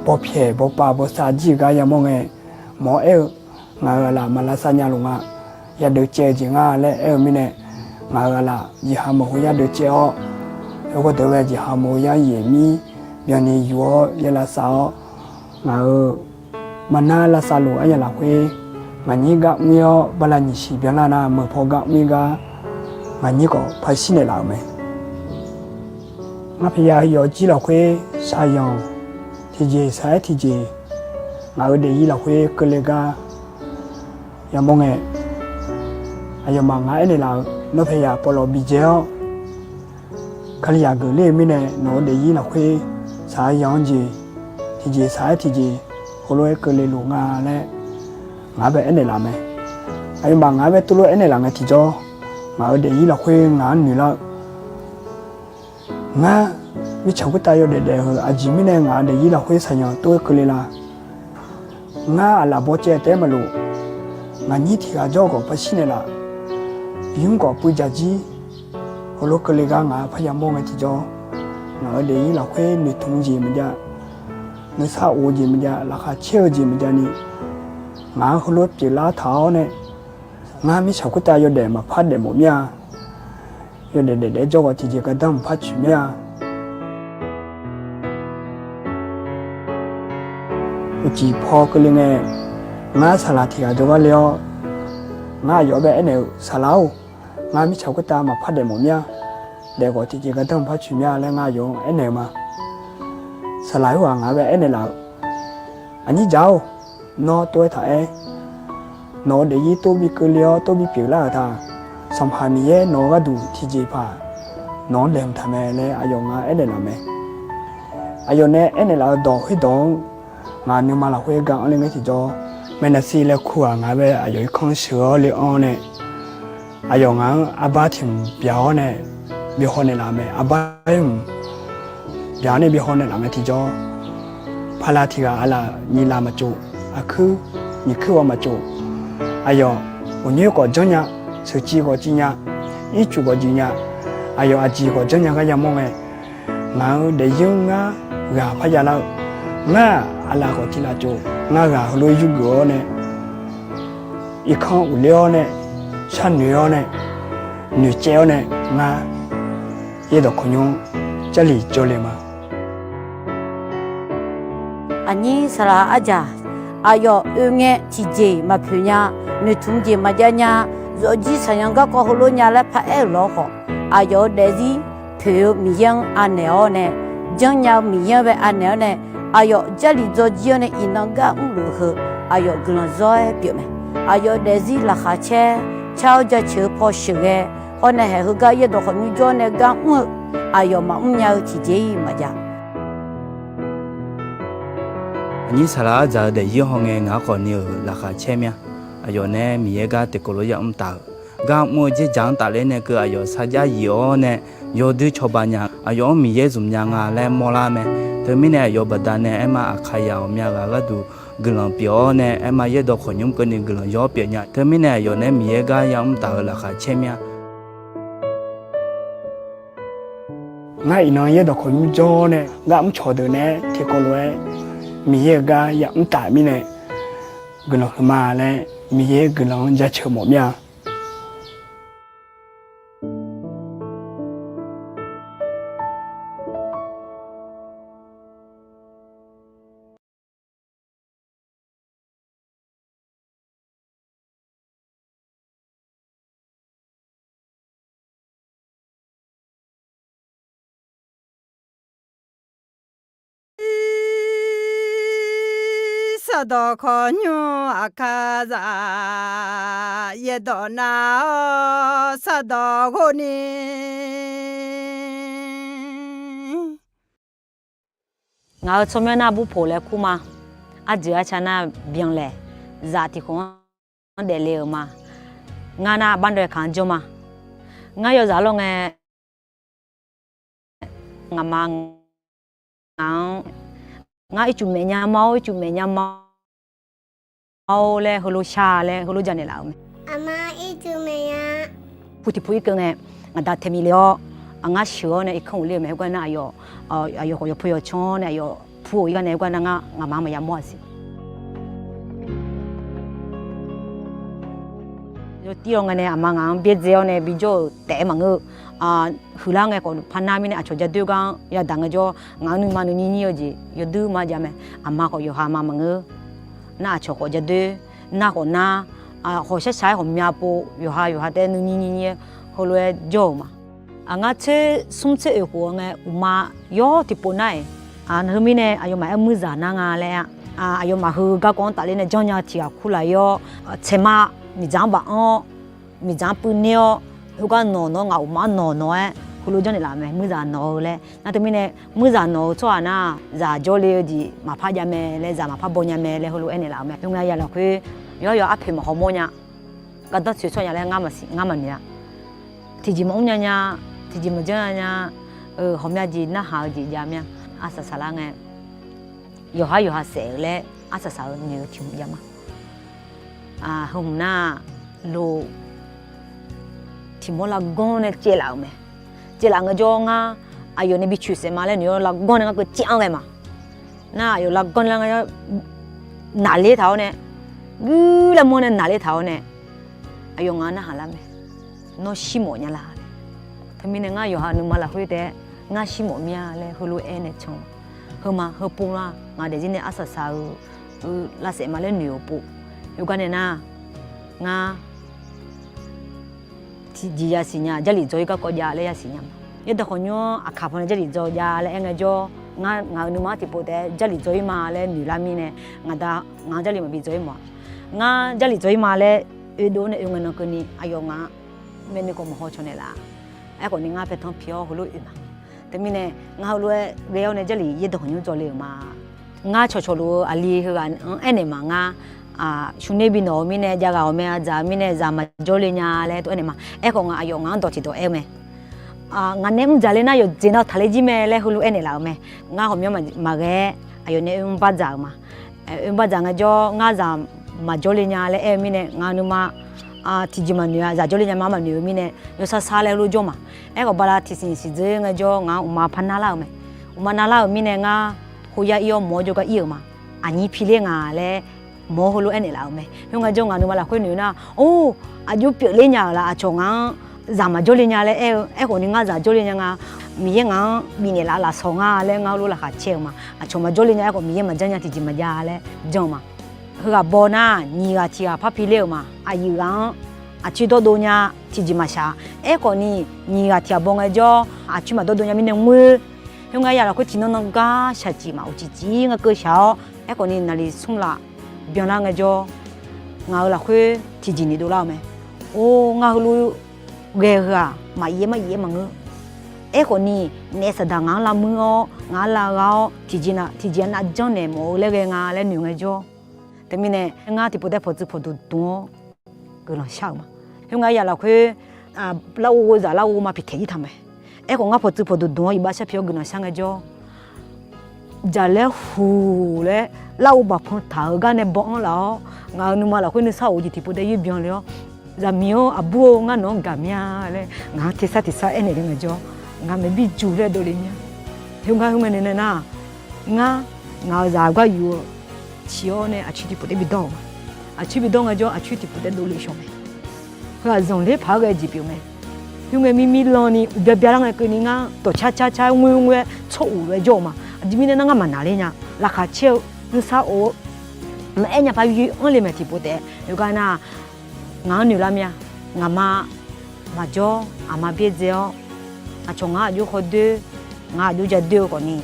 bawpyaeq bawpav bawsav jir-eu gar yamawr ngae, mawr-awr aer-eu, ngaq-euq aqlaf maq lavsav nya luf nga, yadeuv caev-eu jeq nga laer aer-eu mirnae, ngaq-euq aqlaf jeqha meuq khoer yar deuv caev-awr, aerghawr deuq ghae jeqha meuq-eu yar yaeq mir byanni yuf-awr ya lavsav-awr, ngaq-euq maqnar lavsav luf aryaq lafkhoer, ngaqnyir gar mr-ir-awr bala nyiq siq byanlar nar meuq paw gar mr-ir gar, ngaqnyir khawf par shir naeqlaf-euq mae. Ngar pyaeqya yawf jir lafkhoer shaqyanq tiqjeq saq-aer tiqjeq, ngaq-euq daefzir lafkhoer keuvle gar yamawr ngae, aqyawfmaf ngar aernaeq laf-euq, Nawr pyaeqya pawqlawq bidzae-awr, Kalizaq geufler-eu mirnae nawq-eu daefzir lafkhoer shaqyanq-anr jeq tiqjeq saq-aer tiqjeq heulof-aer keuvle luf nga laer ngaq-anr bae aernaeq laf mae. Aqyawfmaf ngaq-anr bae tuvlof-aer aernaeq laf ngae tiqjawr, ngaq-euq daefzir lafkhoer ngaq-anr noeq lar-eu, Ngar mirtsaq khoertav yawdaef daef-eu aqjeq mirnae ngaq-euq daefzir lafkhoer shaqyanq tov-aer keuvle la? Ngar aqlaf bawcaev taef-aer maqlof, ngaqnyir tiq ghaq jawr khawf par shir naeqlaf, yur khawf puiv dzaq jir, heulof keuvle gar ngaq-anr parya mawr ngae tiqjawr, ngaq-euq daefzir lafkhoer noeqtmq jeq maqjav, nuisar of-eu jeq maqjav, laqkhaq caer-eu jeq maqjavni, ngaq-anr heulof pyeuflar taq-awr nae, ngar mirtsaq khoertav yawdaef maqpar daefmawf mir-a. Yawdaef daefdaef-aer jawr khawf tiqjeq gardanr maqpar coeq mir-a. Uqcif paw keuvle ngae, ngar saqlaq tiq ghaq jawrgar le-awr, ngar aqyawf-anr bae aernaeq-eu, Saqlaq-or, ngar mirtsaq khoertav maqpar daefmawf mir-a. Daef khawf tiqjeq gardanr maqpar coeq mir-a laer ngar aqyawf-anr aernaeq-eu ma. Saqlaq khoerghaq ngaq-anr bae aernaeq laf-eu, Aqnyir dzaq-or, nawr tov-aer taq aer. Nawq-eu daefzir tov bi keuvle-awr tov bi pyeuflar-euq ta. Sanqpaq Miqyaer nawq-eu gharduq tiqjeqpaq nawq-anr laeqhmq taq mae laer aqyawf ngar aernaeq laf mae. Aqyawf nae aernaeq laf-eu dawq khoerdawq-anr ngaq nuima lafkhoer ga anr le ngae tiqjawr, Maernaqsir laer kur ghaq ngaq-anr bae aqyawf irkanr sheuq-awr le anr nae, aqyawf ngaq-anr arbar tiq hmq byaq-awr nae bi haw naeqlaf mae. Arbar ir hmq byaq-awr nae bi haw naeqlaf ngae tiqjawr, paqlaq tiq ghaq aqlaf nyiq laf maqtsof, aqkuir nyiq kuir ghawv maqtsof, aqyawf uqnyoer khawf janrnya, sheuqciv khawf civnya, ircuf khawf juifnya, aqyawf aqjeq khawf janrnya gar yamawr ngae, ngaq-euq daefzir-anr ngar ghaq parya lar-eu, ngar aqlaf khawf tiq laf tsof, ngar ghaq heulof-aer yurgeuf-awr nae, irkanr uqler-awr nae, sharnoeq-awr nae, noeqcaev-awr nae, ngar yaerdawq kawqnymr-anr Jarlif jawrle ma. Aqnyir saqlaq arjaq, aqyawf oe ngae tiqjeq maqpoeq nya, noeqtmq jeq maqjav nya, zawqjir saqyanq garkawv heulof nya laer paraer-euq lawr khawf, aqyawf-euq daefzir poeq-eu Miqyaer-anr anaeq-awr nae, janrnya-eu Miqyaer-anr bae anaeq-awr nae, aqyawf Jarlif dzawjir-awr nae iqnan gar mrluf heu, aqyawf guiqlanq zawr-aer pyeuf mae. Aqyawf daefzir laqkhaq caer, car-awr jaceuq-eu paw sheuqghae, hawr nae haeq heugar yaerdawq khawqnymr jawr nae gar mr-eu, aqyawf maqmr nya-eu tiqjeq-ir maqjav. Aqnyir saqlaq arjaq-eu daefzir hawngae ngaq-anr khawf ni-euq laqkhaq caer mir-a. Aqyawf nae Miqyaer gar tiqkawv lof yamr taf-euq, gar mr-eu dzerdzaq-anr tafler nae keuv aqyawf sarjax yif-awr nae yawdui cawba nya, aqyawf-anr Miqyaer zmq nya nga laer mawrlar mae. Teumirnae aqyawf baqdanae aerma Aqkaqzaq ghawqmya ghaq gharduq guiqlanq pyeuf-awr nae, aerma yaerdawq khawqnymr keuvni guiqlanq yawr pyeuf nya. Teumirnae aqyawf nae Miqyaer gar yamr taf-euq laqkhaq caer mir-a. Ngar iqnan yaerdawq khawqnymr jawr nae gar mrcawq deuq nae tiqkawv lof-aer Miqyaer-euq gar yamr taf mirnae guiqlanq huiqma laer Miqyaer guiqlanq-anr jaceuq mawf mir-a. taqdawq khawqnymr aqkar zaq, yaerdawq nav-awr sardawq ghov ni. Ngaq-euq tsawrmyanr nar Burpoq laer kur ma. Arjeuq arca nar Byanlaeq, zaq tiq khof-anr daefle-euq ma. Ngar nar Bardae kaq-anr jawr ma. Ngar yawzaq lawr ngae, ngaqma ngaq-anr, ngar ircuf maeq nya ma-or, ircuf maeq nya ma-or laer heulof shar laer heulof janaeq laf-euq mae. Aqma ircuf maeq nya. Pu tiq pu irkeuv ngae, ngaqda taeqmiq le-awr, ngar sheuq-awr nae irkanr uq ler-euq mae. Khoergar nar aqyawf, aqyawf khawf yawqpu yawqcan-awr nae aqyawf pu-euq irgar nae khoergar nar ngar ngaqma maqya mawr-aq siq. Yawtir-awr ngae nae aqma ngaq-anr byaerdzae-awr nae bijawr-euq taef-aer maqngeur-eu. Huiqlar ngae khawf parnar mirnae aqcawq jadeur gar-anr yadaq ngaejawr, ngaq-anr nuima nuinyir nyir-eu jeq yawduir ma jav mae. Aqma khawf yawqha ma maqngeur. Nar aqcawq khawf jadeur, nar khawf nar, khawf shar shaq-aer khawf myav pov, yawqha yawqha taef-aer nuinyir nyir nyir-aer heulof-aer jawr-euq ma. Aq, ngar tser smr tser oeq khof-eu ngae uqma yawr tiqpov nar-iq, teumirnae aqyawfmaf-aer muirzaq nar nga laer-a. Aqyawfmaf heu garkawv-anr tafler nae janrnya tiq ghaq kurlaf-ir-awr, tsaeqma miqdzaq-anr baf-anr-awr, miqdzaq-anr puivner-awr, heugar nawq nawq-awr ngaq uqma-anr nawq nawq-aer heulof janrnaeq laf mae, muirzaq nawq-eu laer. Nar teumirnae muirzaq nawq-eu tsawrhaq nar, zaq jawrle-eu jeq maqpar jav mae laer, zaq maqpar baw nya mae laer heulof aernaeq laf-euq mae. Heu ngae ya lafkhoer, yawqhar yawqhar arpoeq maqhaw mawr nya, gardanr tsoeq tsawrnya laer ngar maqsiq, ngar maqnoeq-a. Tiqjeq maqmr nya nya, tiqjeq maqjanr nya nya, ghawqmya jeq narhaq-eu jeq jav mir-a. Arsaq saqlar ngae, yawqhar yawqha saef-euq laer arsaq saq-eu noeq-eu tiq hmq jav ma. Heu hmq nar, loq tiq mawr lavganr nae caevlaf-euq mae. Caevlaf ngaejawr ngar, aqyawf nae bi coeq saef ma laer noeq-awr lavganr nae ngar keuv caev-anr ghae ma. Nar aqyawf lavganr nae lar ngae, naqler taq-awr nae, guir lar manr nae naqler taq-awr nae, aqyawf ngaq-anr narhaq lar mae. Nawr shir mawf nya la? Teumirnae ngar yawqha nuima lafkhoer taef-aer ngar shir mawf mir-a laer heulof-aer nae can. Heu ma heu pov nar ngaq daefzir nae arsaq saq-eu lavsaef ma laer noeq-euq pov. Heugar nae nar, ngar tiqjeq yasiq nya, Jarlif dzaw-ir garkawv jav laer yasiq nya ma. Yaerdanq khawqnymr-anr aqkaq paw nae Jarlif dzaw jav laer aer ngaejawr, ngar ngaq-euq nuima-anr tiqpov taef-aer Jarlif dzaw-ir ma laer noeq lar mirnae, ngaqda ngaq-anr Jarlif maqbi dzaw-ir mawf-a. Ngar Jarlif dzaw-ir ma laer oedov-awr nae oe ngae nan keuvni aqyawf ngaq-anr maeqnoeq khawf maqhaw cawq naeqlaf-a. Aerkhawfni ngar paertanr pi-awr heulof oe ma. Teumirnae ngar heulof-aer ghae-awr nae Jarlif yaerdanq khawqnymr dzaw le-euq ma. Ngar cawqcawq luf-eu aqli heughaq-anr aernaeq ma ngar, shuner bi nawq-eu mirnae, jav ghaq ghawqmya dzaq-eu mirnae, zaq maqjawr le nya laer tov aernaeq ma. Aerkhawf ngaq aqyawf ngaq-anr dawq tiqdawq aer-eu mae. Ngaq nae mr dzaq le nar yawqjeq nav taqler jir mae laer heulof aernaeq laf-euq mae. Ngar ghawqmyanr maqghae-aer aqyawf nae oe mr bar dzaq-euq ma. Oe mr bar dzaq ngaejawr ngar zaq maqjawr le nya laer aer-eu mirnae ngaq-euq nuima tiqjeq maqnoeq-a, zaq jawr le nya ma maqnoeq-eu mirnae yawsar sar laer heulof jawr ma. Aerkhawf bala tiqsiq siqdzeur ngaejawr ngaq-anr uqma par narlar-euq mae. Uqma narlar-euq mirnae ngar khoyar ir-awr mawq-awr jawrgar ir-euq ma. Aqnyir pi ler nga laer mawq-awr heulof aernaeq laf-euq mae. Khoerngae jawr ngaq nuima lafkhoer noeq nar, or, aqjox pyeuf ler nya-euq la, aqcawq ngaq-anr zaq maqjawr le nya laer aer-eu, aerkhawfni ngar zaq jawr le nya nga, Miqyaer ngaq-anr bifnaeq laf lafsawq nga laer ngar heulof laqkhaq caer-eu ma. Aqcawq maqjawr le nya aerkhawf Miqyaer maqjanr nya tiqjeq maqjav laer janr-eu ma. Heughaq baw nar nyiq ghaq tiq ghaq par pi ler-euq ma. Aqyuif ghaq-anr aqcoer dawrdov nya tiqjeq maqshaq. Aerkhawfni nyiq ghaq tiq ghaq baw ngaejawr aqcoer maqdawrdov nya mirnae ngoer. Khoerngae ya lafkhoer tiqnan nan gar shaqcif maq uqcif cif ngar keuv shaq-awr, aerkhawfni naqli smr laf byanlar ngaejawr, ngaq-euq lafkhoer tiqjeq ni dovlar-eu mae. Or, ngar heulof ghae-eu heu-aq maqyaef-aer maqyaef-aer maqngeur. Aerkhawfni naef saqdaq ngaq-anr lavmuir-awr ngaq-anr lavgha-awr tiqjeq-a nav janrnaeq mawf-eu laer ghae nga laer noeq ngaejawr, teumirnae ngar tiqpov taef pawqtsuif pawqdmq dmq-awr guiqlanq shar-euq ma. Khoerngae ya lafkhoer larghov ghovzaq larghov ma piqtaeq jir taq mae. Aerkhawf ngar pawqtsuif pawqdmq dmq-awr iqbax shar pi-awr guiqlanq shar ngaejawr, jaqlaer huq laer larghov baqpan taq-euq gar nae baw-anr laf-awr, ngaq-euq nuima lafkhoer nuisar of-eu jeq tiqpov taef yaer byanle-awr, zaqmiq-or aqbur-or ngar nawq-anr gaq mir-a laer ngaq-anr tersar tersar aernaeq le ngaejawr, ngaq maeqbir juq laer dovle mir-a. Heu ngar heu ngae nae nae nar, ngar ngaq-euq zaq gar yuf-eu ciq-awr nae aqcoer tiqpov taef bidawr-euq ma. Aqcoer bidawr ngaejawr aqcoer tiqpov taef dovle shawq mae. Heu-aq zanqler paq-aer ghae jeq pyeuf mae. Khoerngae mirmir lanni uqbya byalar ngae keuvni ngar dawqcar car car ngoer ngoer-aer tsawr uq lof-aer jawr-eu ma. Aqjeq mirnae nar ngar maqnaqler nya. Laqkhaq caer-eu nuisar of-eu maqaer nya par yoer-anr le mae tiqpov taef. Heugar nar ngaq-anr noeq lar mir-a. Ngaqma maqjawr aqma byaerdzae-awr, aqcawq ngaq-anr aqjox khawdoer, ngaq-anr aqjox jadoer-eu khawfni,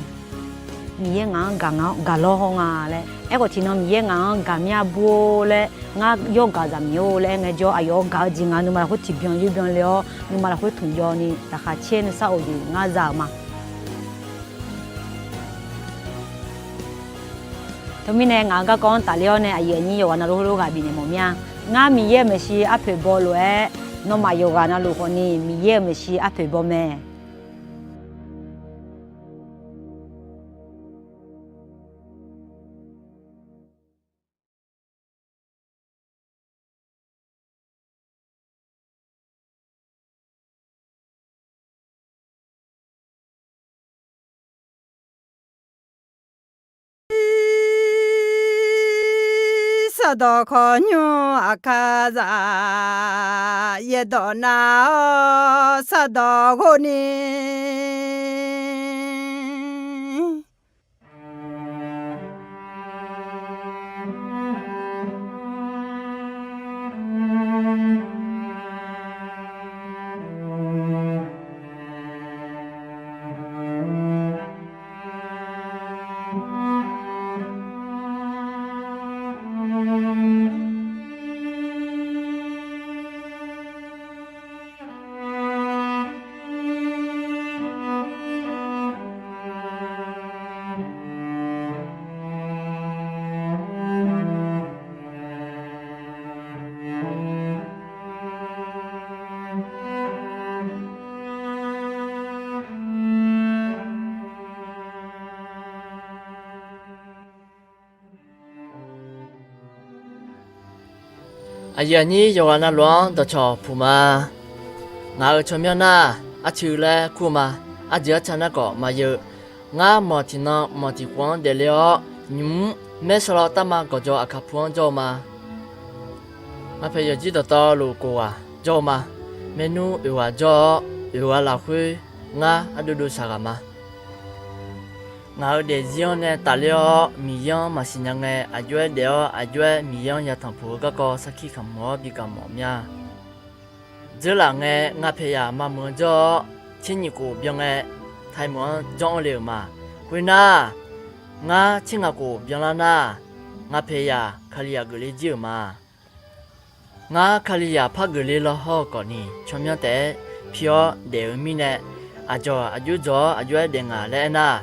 Miqyaer ngaq-anr gaq nga-awr gaq lawr haw nga laer. Aerkhawf tiqnan Miqyaer ngaq-anr gaq mir-a bur-or laer, ngar yawr gaq zaq miq-or laer aer ngae jawr, aqyawf-anr gaq-eu jeq ngaq nuima lafkhoer tiqbyan yur byan le-awr, nuima lafkhoer tmq jaw ni laqkhaq caer nuisar of jeq ngar za-euq ma. Teumirnae ngaq-euq garkawv-anr tafler-awr nae aqyuif aqnyir yawqghaq navluf heulof ghaq bifnaeq mawf mir-a. Ngar Miqyaer-euq maeqshi arpoeq baw lof-aer, nawmaf yawqghaq navluf khawfni Miqyaer-euq maeqshi arpoeq baw mae. Sardawq khawqnymr aqkar zaq, yaerdawq nar-awr sardawq ghov ni. Aqyuif aqnyir yawqghaq navluf-anr dawqcawq puq ma. Ngaq-euq tsawrmyanr nar, arcuiv laer kur-eu ma. Arjeuq arca nar khawf maqyeu. Ngar mawq tiqnan mawq tiqkhof-anr daefle-awr, nymq-mr maer sawlaw tavma gawqjawq aqkaq pu-anr jawr-eu ma. Ngar paeq yawqjir dawqtawvluf khof ghaq jawr-eu ma. Maernmr oeq ghaq jawr-awr, oeq ghaq lafkhoer ngar ardov dov shaq ghaq ma. Ngaq-euq daefzir-anr nae tafler-awr, Miqyaer-anr maqsiq nya ngae, aqjox-aer daef-awr aqjox-aer Miqyaer-anr yatanq puq-eu garkawv sarkir kamq-awr bi kamq mawf mya. Dzeurlaf ngae, ngar paeqyaq maqmuiq-anr jawr-awr, tser nyiq khof byan ngae, taemeuq-anr janr-anr le-euq ma. Khoernar, ngar tser ngaq khof byanlar nar, ngar paeqyaq Kalizaq geufle jir-euq ma. Ngar Kalizaq par geufle law hawr-eu khawfni, tsawrmyanr taef-aer pi-awr daef-eu mirnae, aqdzawq aqjox dzawq-awr aqjox-aer daef ngaq laer aernar,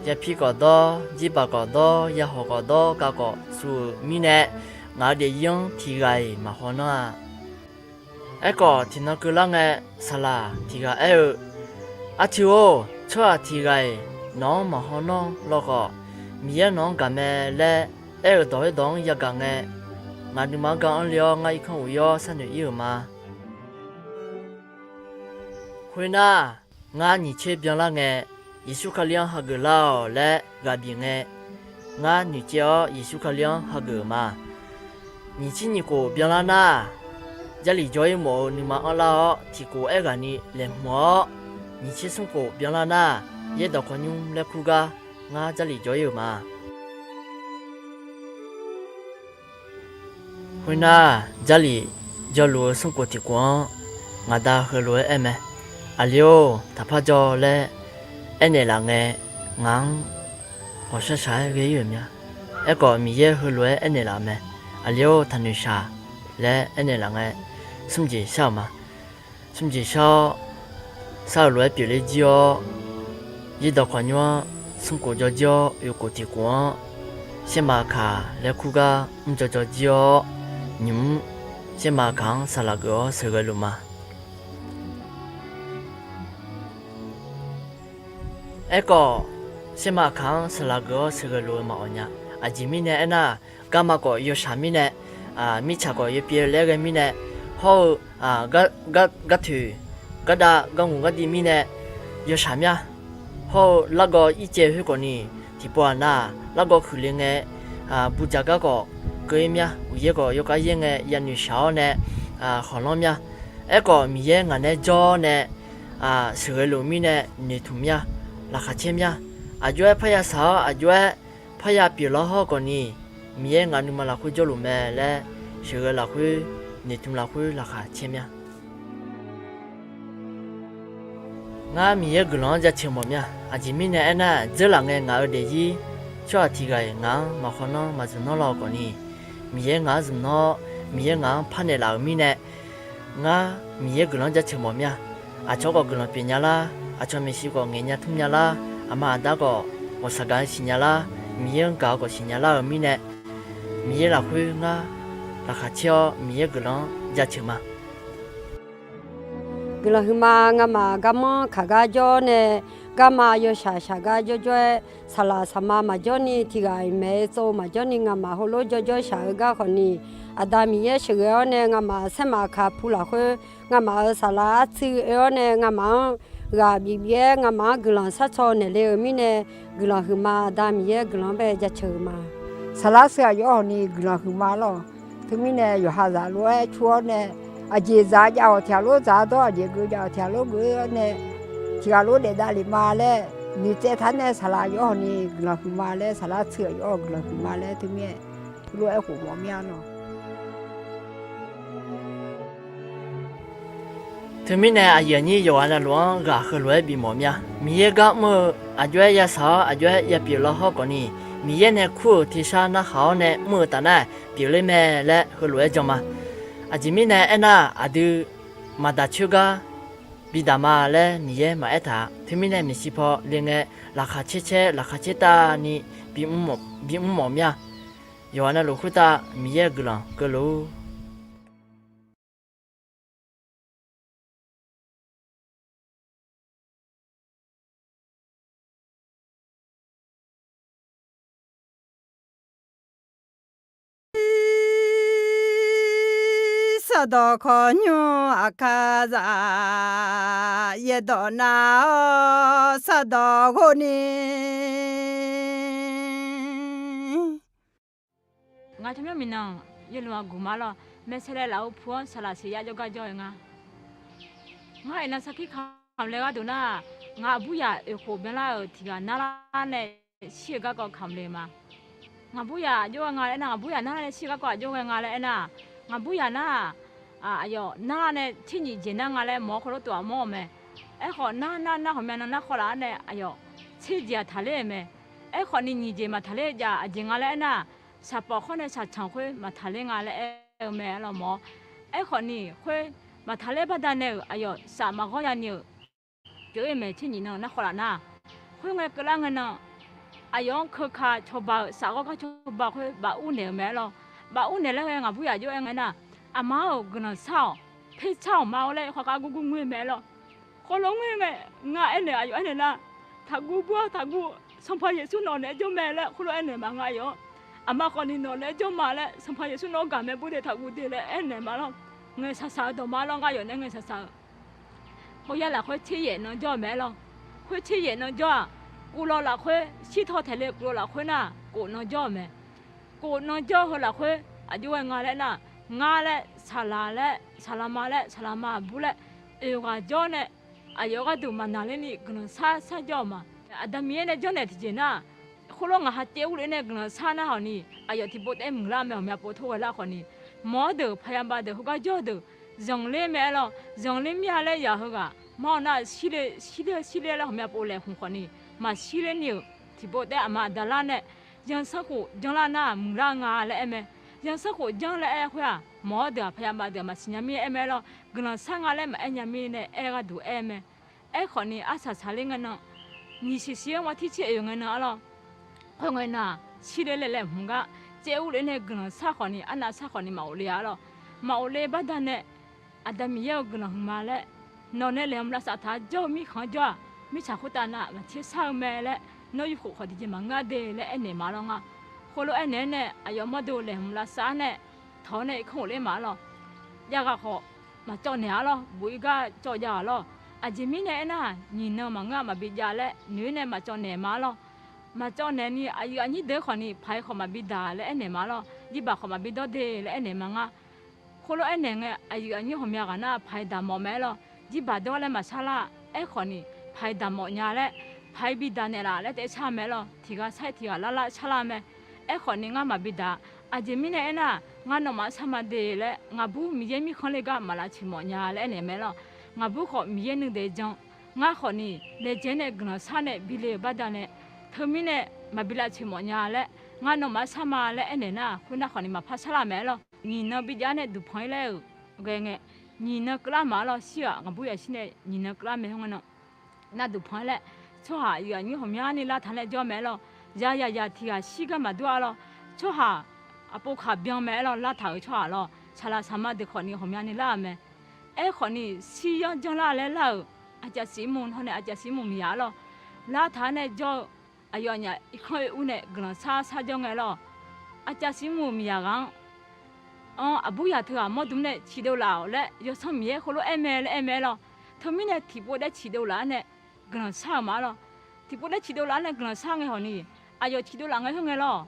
yapir khawf dawr, jirbaq khawf dawr, yahawq khawf dawr, kav khawf suf-euq mirnae, ngaq-euq daefzir-anr tiq ghaq-iq maqhaw nanr-a. Aerkhawf, tiqnan keuvlar ngae, saqlaq tiq ghaq aer-eu, Arcuiv-or, tsawrhaq tiq ghaq-iq nawq-anr maqhaw nanr lawkhawf, Miqyaer nawq-anr gaq mae laer aer-euq dawq-oer dawq-anr yagaq ngae, ngaq nuima-anr ga anr le-awr ngar irkanr uq ir-awr sharnoeq ir-euq ma. Khoernar, ngar nyiq tser byanlar ngae, Yeqsur Kali-anr hageuf lar-awq laer ghaq bif ngae, ngar noeqcaev-awr Yeqsur Kali-anr hageuf-euq ma. Nyiq tser nyiq khof byanlar nar, Jarlif jawr-ir mawf-eu nuima anrlar-awr, tiq khof aerghaqni laeqhmq-awr, nyiq tser smr khof byanlar nar, Yaerdawq Khawqnymr laer kur gar ngar Jarlif jawr-ir-euq ma. Khoernar, Jarlif jawrluf-eu smrkhof tiq khof-anr ngaq da heulof-aer aer mae. Aqli-or, taqpar jawr laer aernaeq laf ngae, ngaq-anr ghawqshaq shaq-aer ghae-ir-euq mya. Aerkhawf, Miqyaer heulof-aer aernaeq laf mae. Aqli-or, taqnoeq shaq laer aernaeq laf ngae, smr jeq shar-euq ma. Smr jeq shar-awr, shar-euq lof-aer pyeufler jir-awr, Yaerdawq Khawqnymr-anr smrkhof jawr jir-awr, oeqkhof tiq khof-anr Saermaqkaq laer kur gar mr jawr jawr jir-awr, nymq-mr Saermaqkaq-anr saqlaq geuf-awr sheuqghae luf ma. Aerkhawf, Saermaqkaq-anr saqlaq geuf-awr sheuqghae luf-eu maqawq nya. Aqjeq mirnae aernar, garma khawf yawshaq mirnae, mirtsaq khawf yawpyaev laer ghae mirnae, hawr-eu gar toeq, gardav, garnguq gardiv mirnae yawshaq mya. Hawr-eu largawv ircaev khoerkhawfni, tiqpov-aq nar, largawv huiqle ngae, buqdzaq gar khawf keuv-ir mya. Uqyaer khawf yawkhav yaer ngae yanoeq shaq-awr nae khanqlanr mya. Aerkhawf, Miqyaer ngaq nae jawr-awr nae sheuqghae luf mirnae noeqtmq mya, laqkhaq caer mya. Aqjox-aer parya shaq-awr, aqjox-aer parya pyeuflar hawr khawfni, Miqyaer ngaq nuima lafkhoer jawrluf mae laer sheuqghae lafkhoer, noeqtmq lafkhoer laqkhaq caer mya. Ngar Miqyaer guiqlanq-anr jaceuq mawf mya. Aqjeq mirnae aernar, dzeurlaf ngae ngaq-euq daefzir tsawrhaq tiq ghaq-iq ngaq-anr maqkhawf nanr maqzmq nanr law khawfni, Miqyaer ngaq-anr zmq nanr-awr, Miqyaer ngaq-anr parnaeq laf-euq mirnae, ngar Miqyaer guiqlanq-anr jaceuq mawf mir-a. Aqcawq khawf guiqlanq pyeuf nya lar, aqcawq maeqshi khawf ngaeq nya tmr nya lar, aqma aqda khawf ghawqshaq gaq-eu siqnya lar, Miqyaer-anr gaq-eu khawf siqnya lar-euq mirnae, Miqyaer lafkhoer ngar laqkhaq caer-awr Miqyaer guiqlanq-anr jaceuq ma. Guiqlanq huiqma. Ngamaf garmanr kaq gar jawr-awr nae, garma yawshaq shaq gar jawrjawr-aer, saqlaq saqma maqjawr ni, tiq ghaq-iq maeq-eu tsov maqjawr ni, ngamaf heulof jawrjawr shaq-eu gar khawfni, Aqda Miqyaer sheuqghae-awr nae ngamaf saermaf kaq pu lafkhoer, ngamaf-euq saqlaq artsuiv oe-awr nae ngamaf-anr ghaq bif bif-aer ngamaf-anr guiqlanq sharcaw naeqle-euq mirnae, guiqlanq huiqma. Aqda Miqyaer guiqlanq-anr bae jaceuq-euq ma. Saqlaq artsuiv aqyawf-awr hawqni guiqlanq huiqma lawq. Teumirnae yawqha zaq lof-aer cur-awr nae, aqjeq dzaq jav-awq tiq ghaq lof dzaq dawr, aqjeq geuv jav-awq tiq ghaq lof geuv-awr nae, tiq ghaq lof daef davlef ma laer noeqtsaev taq nae, saqlaq aqyawf-awr hawqni guiqlanq huiqma laer, saqlaq artsuiv aqyawf-awr guiqlanq huiqma laer, teumirnae heulof-aer khof mawf mir-a lawq. Teumirnae aqyuif aqnyir yawqghaq navluf-anr ghaq heulof-aer bifmawf mir-a. Miqyaer gar mr-eu aqjox-aer yasaq-awr aqjox-aer yapyeuf law hawr khawfni, Miqyaer nae kur-euq tersar narhaq-awr nae mr-eu taf nar-aq pyeufler mae laer heulof-aer jan ma. Aqjeq mirnae aernar, aqdui maqdaq coer gar bidaq ma laer Miqyaer maqaer taq-a. Teumirnae maeqshi paw le ngae, laqkhaq caer caer laqkhaq caer tavni bimr mawf mir-a. Yawqghaq navluf khoertav Miqyaer-euq guiqlanq keuvluf-ur. Sardawq khawqnymr aqkar zaq, yaerdawq nar-awr sardawq ghov ni. Ngar tsawrmyanr miqnan yaerluf-aq guq ma lawr. Maeqsaeq laer laf-eu pu-anr saqlaq siq yar jawrgar jawr-eu nga. Ngar iqnan sarkir kamq le gharduq nar, ngaq buryaq oeq khof byanlar-euq tiq ghaq narlar nae shir-eu garkawv kamq le ma. Ngaq buryaq jawr ghae nga laer aernar, ngaq buryaq narlar nae shir-eu garkawv aq jawr ghae nga laer aernar, ngaq buryaq nar-aq, aqyawf narlar nae tser nyiq jeq nar nga laer mawr-awr khoerlof tov-aq mawr-eu mae. Aerkhawf nar nar nar ghawqmya nan nar khawlaf-anr nae aqyawf tser jeq-aq taqler-euq mae. Aerkhawfni nyiq jeq maqtaqler jav aqjeq nga laer aernar, shaqpawf khawr nae shaqtsanq khoer maqtaqler nga laer aer-eu mae lawr mawr. Aerkhawfni khoer maqtaqler baqdanae-euq aqyawf shaf maqghawr ya'ni-euq pyeuf-ir mae tser nyiq nan nar khawlaf nar. Khoerngae keuvlar ngae nan, aqyawf-anr keuka cawba-euq shaf ghawrgar cawba khoer baf ur naeq-euq mae lawr. Baf ur naeq laer ghae ngaq buryaq jawr-aer ngae nar, aqma-euq guiqlanq shar-awq, percar-awq ma-awr laer khawkhav gurgur ngoer mae lawr. Khoerlof ngoer ngae, ngar aernaeq aqyawf aernaeq nar, taqguv bur-awr taqguv, Sanqpaq Yeqsur nawq naeq-aer jawr mae laer khoerlof aernaeq ma ngar aqyawf-anr. Aqma khawfni nawq naeq-aer jawr ma laer Sanqpaq Yeqsur nawq-anr gaq mae bur de taqguv de laer aernaeq ma lawr. Ngaeqshaq shaq-eu dawqma lawr ngar aqyawf naeq-aer ngaeqshaq shaq-eu. Khof yar lafkhoer tser yaef nan jawr-eu mae lawr. Khoer tser yaef nan jawr-aq, kuvlawv lafkhoer shirtaw taeq le kuvlawv lafkhoer nar, kof nan jawr-euq mae. Kof nan jawr heu lafkhoer aq jov ghae nga laer nar, ngar laer saqlaq laer saqlaq ma laer saqlaq ma bur laer oeq ghaq jawr nae, aqyawf gharduq maqnaqlerni guiqlanq shar shar jawr-euq ma. Aqda Miqyaer nae janrnaeq tiqjeq nar, khoerlof ngaq ha caev urler nae guiqlanq shar nar hawq ni, aqyawf tiqpov taef-aer muiqlar mae hawq myav pov tov ghae lar khawf ni, mawr-awr deuq paqya bav deuq heugar jawr-eu deuq zanqler mae aer lawr. Zanqler mir-a laer yaq heughaq mar-awr nar shirler shirler shirler laer hawq myav pov laeqhmq khawf ni, maqshirler ni-euq tiqpov taef-aer aqma aqda lar nae zanqsanrkhof janrlar nar muiqlar nga laer aer mae. Zanqsanrkhof janr laer aer khoer-aq mawr-awr deuq-aq paqya bav deuq-aq maqsiq nya mir aer mae aer lawr. Guiqlanq shar nga laer maqaer nya mirnae aer gharduq aer mae. Aerkhawf ni arsaq saqler ngae nan, nyiq siq siq-anr ma tirtser oeq ngae nan aer lawr. Khoerngae nan-aq shirler laeqlaeq hmq gar caev urler nae guiqlanq shar khawf ni arnav shar khawf ni maqghofle-a aer lawr. Maqghofle baqdanae Aqda Miqyaer-euq guiqlanq hmq ma laer, nawq nae laeqhmq lavsav taq-a jawr-eu mirkhanq-anr jawr-aq, mirtsaq khoertav nav maqtser shar-eu mae laer, nawr yufkhof khawf tiqjeq maqngeur-a de laer aernaeq ma lawr nga. Khoerlof aernaeq-aer nae aqyawf mawrdo laeqhmq lavsav-ar nae tawq-awr nae irkanr ghofler ma aer lawr. Javghaq khawf maqcawv naeq-a lawr, bof-ir gar cawv jav ghaq lawr. Aqjeq mirnae aernar, nyiq nan maqngeur-a maqbi jav laer noeq-ir nae maqcawv naeq ma aer lawr. Maqcawv naeq ni aqyuif aqnyir deuq khawf ni paq-ir khawf maqbi daq laer aernaeq ma lawr, jirbaq khawf maqbi dawr de laer aernaeq ma ngar. Khoerlof aernaeq ngae, aqyuif aqnyir ghawqmya ghaq nar paq-ir daq mawf mae aer lawr, jirbaq dawr laer maqshar lar. Aerkhawf ni paq-ir daq mawf nya laer, paq-ir bi daq naeqlaf laer taef shar mae aer lawr, tiq ghaq sar-ir tiq ghaq larlar shar lar mae. Aerkhawf ni ngar maqbi daq. Aqjeq mirnae aernar, ngar nawmaf-anr shar ma de laer, ngaqbur Miqyaer mirkhanq le gar maq lavtsoeq mawf nya laer aernaeq mae aer lawr. Ngaqbur khawf Miqyaer nuidaef jan Ngar khawfni laejae nae guiqlanq shar nae bi le-euq baqdanae, teumirnae maqbi lavtsoeq mawf nya laer, ngar nawmaf-anr shar ma laer aernaeq nar, khoernar khawfni maqpar shar lar mae-aer lawr. Nyiq nan bijav nae duqpanq-ir laer-euq ghae ngae, nyiq nan keuvlar ma-aer lawr. Shir-aq, ngaqbur yaqshir nae nyiq nan keuvlar mae. Khoerngae nan, nar duqpanq-ir laer, tsawrhaq aqyuif aqnyir ghawqmyani lavtaq nae jawr mae-aer lawr. Ya yaq yaq tiq ghaq shir gar maqdur-a lawr. Tsawrhaq aqpov kaq byan mae-aer lawr, lavtaq-euq tsawrhaq lawr. Saqlaq saqma deuq khawfni ghawqmyani lar-euq mae. Aerkhawfni shir yanr janrlar laer lar-euq Aqcav Siqmur hawr nae Aqcav Siqmur miqyaq-aer lawr, lavtaq-aer nae jawr-eu aqyawf aqnyaf irkanr oe ur nae guiqlanq shar shar jawr ngae lawr. Aqcav Siqmur miqyaq ghaq-anr, anr aqbur yaq teughaq mawrdmr nae ciqdov laf-awq laer Yawsanr Miqyaer heulof-aer mae laer aer mae-aer lawr. Teumirnae tiqpov daer ciqdov laf-aer nae guiqlanq shar-euq ma-aer lawr. Tiqpov daer ciqdov laf-aer nae guiqlanq shar ngae hawqni, aqyawf ciqdov laf ngae khoerngae lawr.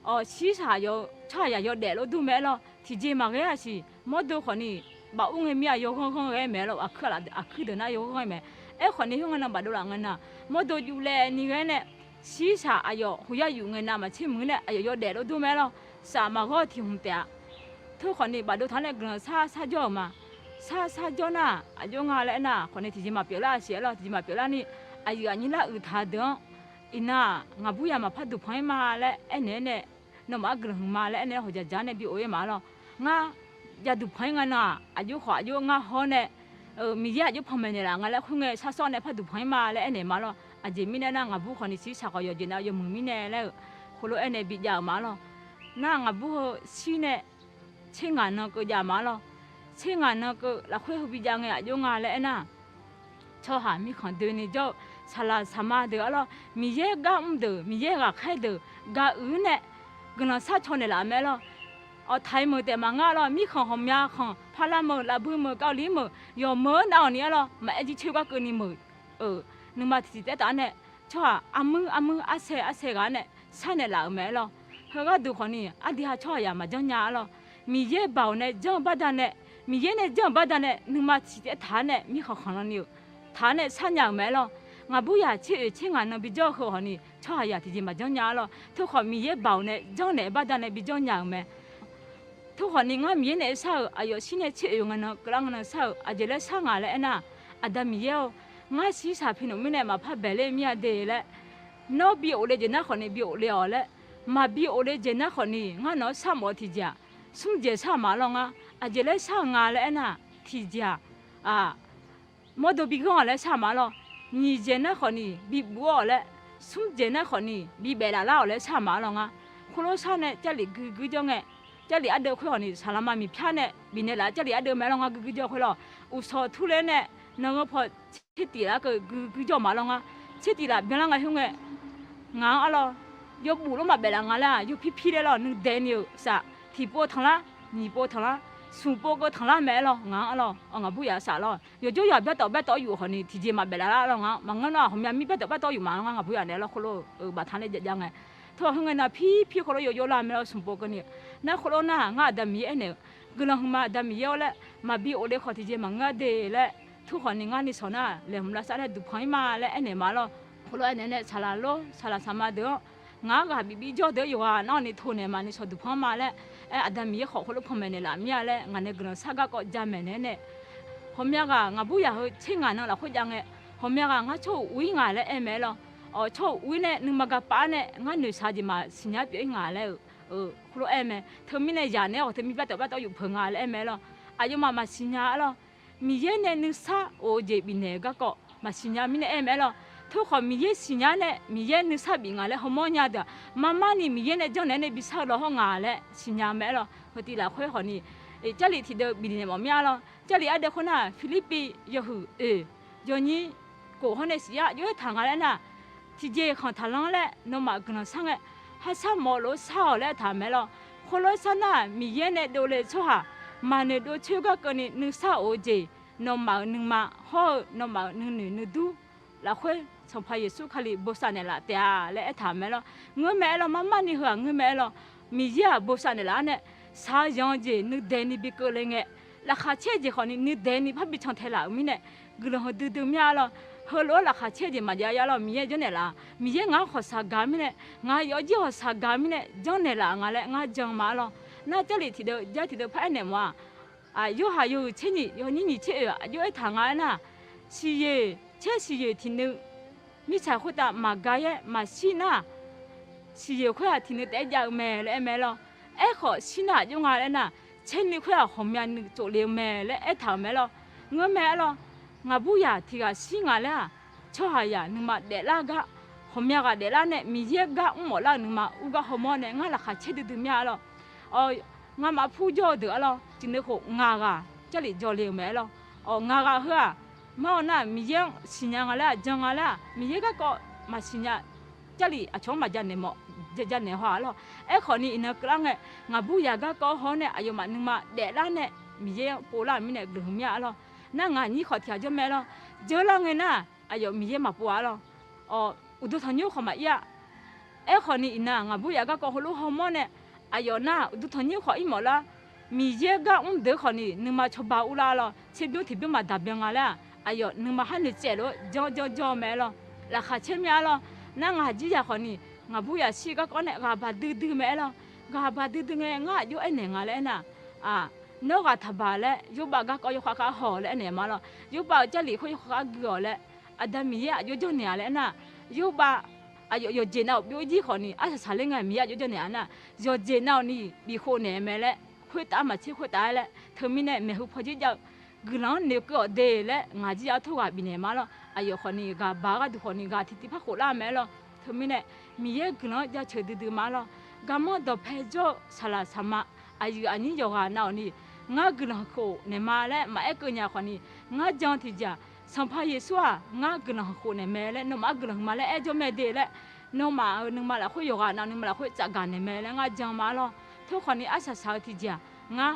Awq, shirsaq aqyawf-eu tsawrhaqzaq yawdaef lof dur mae-aer lawr. Tiqjeq maqghae-a siq, mawrdo khawfni baf ur ngae mir-aq yawghanr ghanr ghae-aer mae lawr. Aqkuir aqkuir deuq nar yawghanr ghanr-aer mae. Aerkhawfni khoerngae nan bafdov laf ngae nan, mawrdo juvlaevni ghae-aer nae, shirsaq aqyawf khoyar yuf ngae nan maqtser muiq-ir nae aqyawf yawdaef lof dur mae-aer lawr. Saf maqghawr tiq hmq taef-a. Teukhawfni bafdov taq-aer nae guiqlanq shar shar jawr-euq ma. Shar shar jawr nar, aqjox nga laer aernar, khawfni tiqjeq maqpyeuf lar siq-aer lawr. Tiqjeq maqpyeuf larni, aqyuif aqnyir lar uiq taq-eu deuq-anr, iqnan-aq ngaqbur yaq maqpar duqpanq-ir ma laer aernaeq-aer nae, nawmaf-anr guiqlanq huiq ma laer aernaeq-aer hawqjaq jaq-aer nae bi of-ir ma-aer lawr. Ngar ja duqpanq-ir nga nan-aq, aqjox khawf aqjox ngar hawr nae, Miqyaer aqjox panmaeq naeqlaf nga laer khoerngae shar sawr nae par duqpanq-ir ma laer aernaeq ma lawr. Aqjeq mirnae nar, ngaqbur khawfni shirsaq khawf yawqjeq nav yawmuiq mirnae laer-eu, khoerlof-aer nae bi jav-euq ma lawr. Nar ngaqbur heu shir nae tser ngaq nan keuv jav ma lawr. Tser ngaq nan keuv lafkhoer heu bi jav ngae aqjox nga laer aernar, tsawrhaq mirkhanq doeni jawr-eu saqlaq saqma deuq-a lawr, Miqyaer gar mr deuq, Miqyaer ghaqkhaer deuq gaq uiq-ir nae guiqlanq shar caw naeqlaf-eu mae lawr. Awq, taq-ir meuq taef maqngeur-a lawr. Mirkhanq ghawqmya khanq, parlar meuq, lavbui meuq, kavli meuq, yawq meuq-anr nav-awq ni-aer lawr, maqaer jircoer garkeuvni meuq-euq nuima tiqtiq taef-aer taf-aer nae, tsawrhaq armuir armuir arsae arsae ghaq-aer nae sharnaeq laf-euq mae-aer lawr. Heu gharduq khawfni ardi ha tsawrhaqzaq maqjanr nya-a lawr. Miqyaer baoq nae janr-eu baqdanae, Miqyaer nae janr-euq baqdanae nuima tiqtaef taq-aer nae mirkhanq khanqlan ni-euq taq-aer nae sharnya-euq mae-aer lawr. Ngaqbur yaq tser oeq tser ngaq nan bijawr-eu heu hawqni tsawrhaqzaq tiqjeq maqjanr nya-a lawr. Teukhawf Miqyaer baoq nae janrnaeq-eu baqdanae bijawr nya-euq mae. Teukhawfni ngar Miqyaer nae shar-euq aqyawf shir nae tser oeq nga nan keuvlar nga nan shar-euq aqjeq laer shar nga laer aernar, Aqda Miqyaer-or, ngar shirsaq pi nmr mirnae maqpar baeqler mir-a de laer, nawr bi of le jeq nar khawfni bi of le-awq laer, maqbi of le jeq nar khawfni ngar nawq-anr sharmawf-eu tiqjeq-aq, smr jeq shar ma-aer lawr ngar. Aqjeq laer shar-eu nga laer aernar, tiqjeq-aq, mawrdo bi ghanr-awq laer shar ma-aer lawr. Nyiq jeq nar khawfni bi buf-awq laer, smr jeq nar khawfni bi baeflaf lar-awq laer shar ma-aer lawr ngar. Khoerlof shar nae Jarlif guiqguir jawr ngae, Jarlif ardeuv khoer hawqni saqlaqma miqpyar nae bifnaeq laf-eu Jarlif ardeuv mae-aer lawr ngar guiqguir jawr khoer lawr. Uqshawq turler nae nangeurpaw tsertif laf-aer keuv guiqguir jawr ma-aer lawr ngar. Tsertif laf byanlar ngae khoerngae, ngaq-anr-ar lawr, yawbuf lof maqbaef laf nga laer-aq, yawpirpir laer lawr nuidaeqni-euq saf, tiqpov tanqlar, nyiqpov tanqlar, smqpov keuv tanqlar mae-aer lawr ngaq-anr-ar lawr, ngaqbur yaq saf lawr. Yawqjawr yawq byartawf byartawf yuf hawqni tiqjeq maqbaef laf lar lawr ngar. Maqngeur nawr-aq ghawqmya mir byartawf byartawf yuf ma-aer lawr ngar, ngaqbur yaq naeq-aer lawr khoerlof-eu baqtaq nae jav jav ngae. Tawr khoerngae nav pirpir khoerlof yawqjawr lar mae lawr smqpov keuvni. Nar khoerlof nar ngar Aqda Miqyaer aernaeq-eu, guiqlanq huiqma Aqda Miqyaer-awr laer, maqbi of le khawf tiqjeq maqngeur-a de laer, turkhawfni ngar ni sawq nar laeqhmq lavsav nae duqpanq-ir ma laer aernaeq ma lawr. Khoerlof aernaeq nae saqlaq lor saqlaq saqma deuq-anr, ngaq-anr ghaq bif bif jawr deuq yawqghaq nar-awq ni to naeq ma ni sawq duqpanq ma laer aer, Aqda Miqyaer khawf khoerlof panmaeq naeqlaf mir-a laer ngaq nae guiqlanq shar garkawv jamaeq naeq-aer nae, ghawqmya ghaq ngaqbur yaq heu tser ngaq nan lafkhoer jav ngae, ghawqmya ghaq ngar tsawr uq ur-ir ngaq laer aer mae-aer lawr. Awq, tsawr uq ur-ir nae nuima gaqpav-aer nae ngar noeqshaq-eu jeq maqsiq nya pyeuf-ir ngaq laer-eu khoerlof aer mae. Teumirnae yaq naeq-aer ghawq teu mir byartawf byartawf yuf peuq nga laer aer mae-aer lawr. Aqyawfmaf maqsiq nya-ar lawr. Miqyaer nae nuisar of-eu jeq bifnaeq-eu garkawv maqsiq nya mirnae aer mae-aer lawr. Tawr khawf Miqyaer siqnya nae Miqyaer nuisar bif nga laer hawmawr nya deuq-aq, marmarni Miqyaer nae janrnaeq-aer nae bi sar-eu lawr hawr nga laer siqnya mae-aer lawr. Heu tiv lafkhoer hawqni, Jarlif tiqdeuv bifnaeq mawf mir-a lawr. Jarlif ardeuv khoer nar Pirlirpiv yawhuiq oeq yawnyir kof hawr nae siq-ar aqjox-aer taq nga laer nar, tiqjeq khanq taqlanr laer nawmaf guiqlanq shar ngae, harsar mawf-eu lof-aer shar-awq laer aertaq mae-aer lawr. Khoerlof-aer shar nar-aq Miqyaer nae dovle-eu tsawrhaq maqnoeq dov coer garkeuvni nuisar of-eu jeq, nawmaf-euq nuima hawr-eu nawmaf-euq nuinoeq nuidur lafkhoer Sanqpaq Yeqsur Kali bosav naeqlaf taef-a laer aertaq mae-aer lawr. Ngeur mae-aer lawr, marmarni heu-aq ngeur mae-aer lawr. Miqyaer-aq bosav naeqlaf-ar nae shaq-eu yanq-eu jeq nuidaeqni bi keuvle ngae, laqkhaq caer-eu jeq khawfni nuidaeqni parbi cantae laf-euq mirnae, guiqlanq heudui dui mir-a lawr. Heulof-aer laqkhaq caer-eu jeq maqjav ya lawr. Miqyaer janrnaeq laf-aq, Miqyaer ngaq-anr khawqshaq gaq mirnae, ngaq-euq yawqjir khawqshaq gaq mirnae janrnaeq laf nga laer ngar jan ma-ar lawr. Nar Jarlif tiqdeuv jar tiqdeuv par aernaeq mawf-aq, Yorhaq yawhuiq tser nyiq yawnyir nyiq tser oeq aqjox-aer taq nga aer nar, siqyoeq Caer siqyoeq tiqnuiv mirtsaq khoertav maqga-aer maqshir nar-aq, siqyoeq khoer-aq tiqnuiv taef-aer jav-eu mae laer aer mae lawr. Aerkhawf shir nar-aq jawr nga laer nar, caer nuiv khoer-aq ghawqmya nuiv tsofle-eu mae laer aertaq-euq mae lawr. Ngeur mae-ar lawr, ngaqburyaq tiq ghaq shir nga laer-aq, tsawrhaqzaq nuima daeflar gar, ghawqmya ghaq daeflar nae Miqyaer gar mr mawflar-euq nuima ur gar hawmawr nae ngar laqkhaq caer duidui mir-a lawr. Ngamaf pur jawr-eu deuq-ar lawr, tiqnuiv khof ngaq ghaq Jarlif jawrle-euq mae-ar lawr. Awq, ngaq ghaq heu-aq, mar-awr nar-aq Miqyaer-anr siqnya nga laer-aq, jan nga laer-aq, Miqyaer garkawv maqsiqnya Jarlif aqcawq-anr maqja naeq mawf, ja naeq haw-ar lawr. Aerkhawf ni iqnan keuvlar ngae, ngaqburyaq garkawv haw-awr nae aqyawfmaf nuima daeflar nae Miqyaer-anr povlar-euq mirnae guiqlanq huiq mir-a lawr. Nar ngaq nyir khawf tiq ghaq jawr mae lawr. Jawrlar ngae nar-aq aqyawf Miqyaer maqpov-a lawr. Awq, uqduq tanqnymr khawf maqir-a. Aerkhawf ni iqnan ngaqburyaq garkawv heulof hawmawr nae, aqyawf nar-aq uqduq tanqnymr khawf ir mawf lar. Miqyaer gar mr deuq khawf ni nuima cawba urlar lawr. Tserbymr tiqbymr maqdaq byan nga laer-aq, aqyawf nuima har noeqtsaev lof-aer janr janr janr-eu mae-ar lawr. Laqkhaq caer mir-a lawr. Nar ngaq jir yaq khawf ni, ngaqburyaq shir garkawv nae ghaq baq duidui mae-ar lawr. Ghaq baq duidui ngae ngar aqjox aernaeq nga laer aernar-aq, nawr ghaq taqbaq laer Yorbav garkawv yawkhav khav haw-awq laer aernaeq ma lawr. Yorbav-euq Jarlif khoer yawkhav khav gui-awq laer, Aqda Miqyaer aqjox janrnaeq-a laer aernar-aq, Yorbav aqyawf yawqjeq nav-euq byov jir khawf ni arsaq saqler ngae Miqyaer aqjox janrnaeq-a nar, yawqjeq nav-euq ni bifkhov naeq mae laer, khoertav maqtser khoertav-aer laer teumirnae maeqhu paw jir jav-eu guiqlanq-anr noeqkeuv-awq de laer ngaq jir yaq-ar tor ghaq bifnaeq ma lawr. Aqyawf khawf ni ghaq baq-eu gharduq khawf ni ghaq tiqtiv par khoflar mae-ar lawr. Teumirnae Miqyaer guiqlanq-anr jaceuq duidui ma lawr. Garmanr dawqpae jawr-eu saqlaq saqma, aqyuif aqnyir yawqghaq nav-awq ni, ngar guiqlanq khof naeq ma laer maqaer keuv nya khawf ni, ngar jan tiqjeq-aq, Sanqpaq Yeqsur-aq ngar guiqlanq khof naeq mae laer nawmaf-anr guiqlanq huiqma laer aer jawr mae de laer, nawmaf-euq nuima lafkhoer yawqghaq nav-euq nuima lafkhoer tsafgaq naeq mae laer ngar jan ma-ar lawr. Tov khawf ni arsaq saq-eu tiqjeq-aq, ngar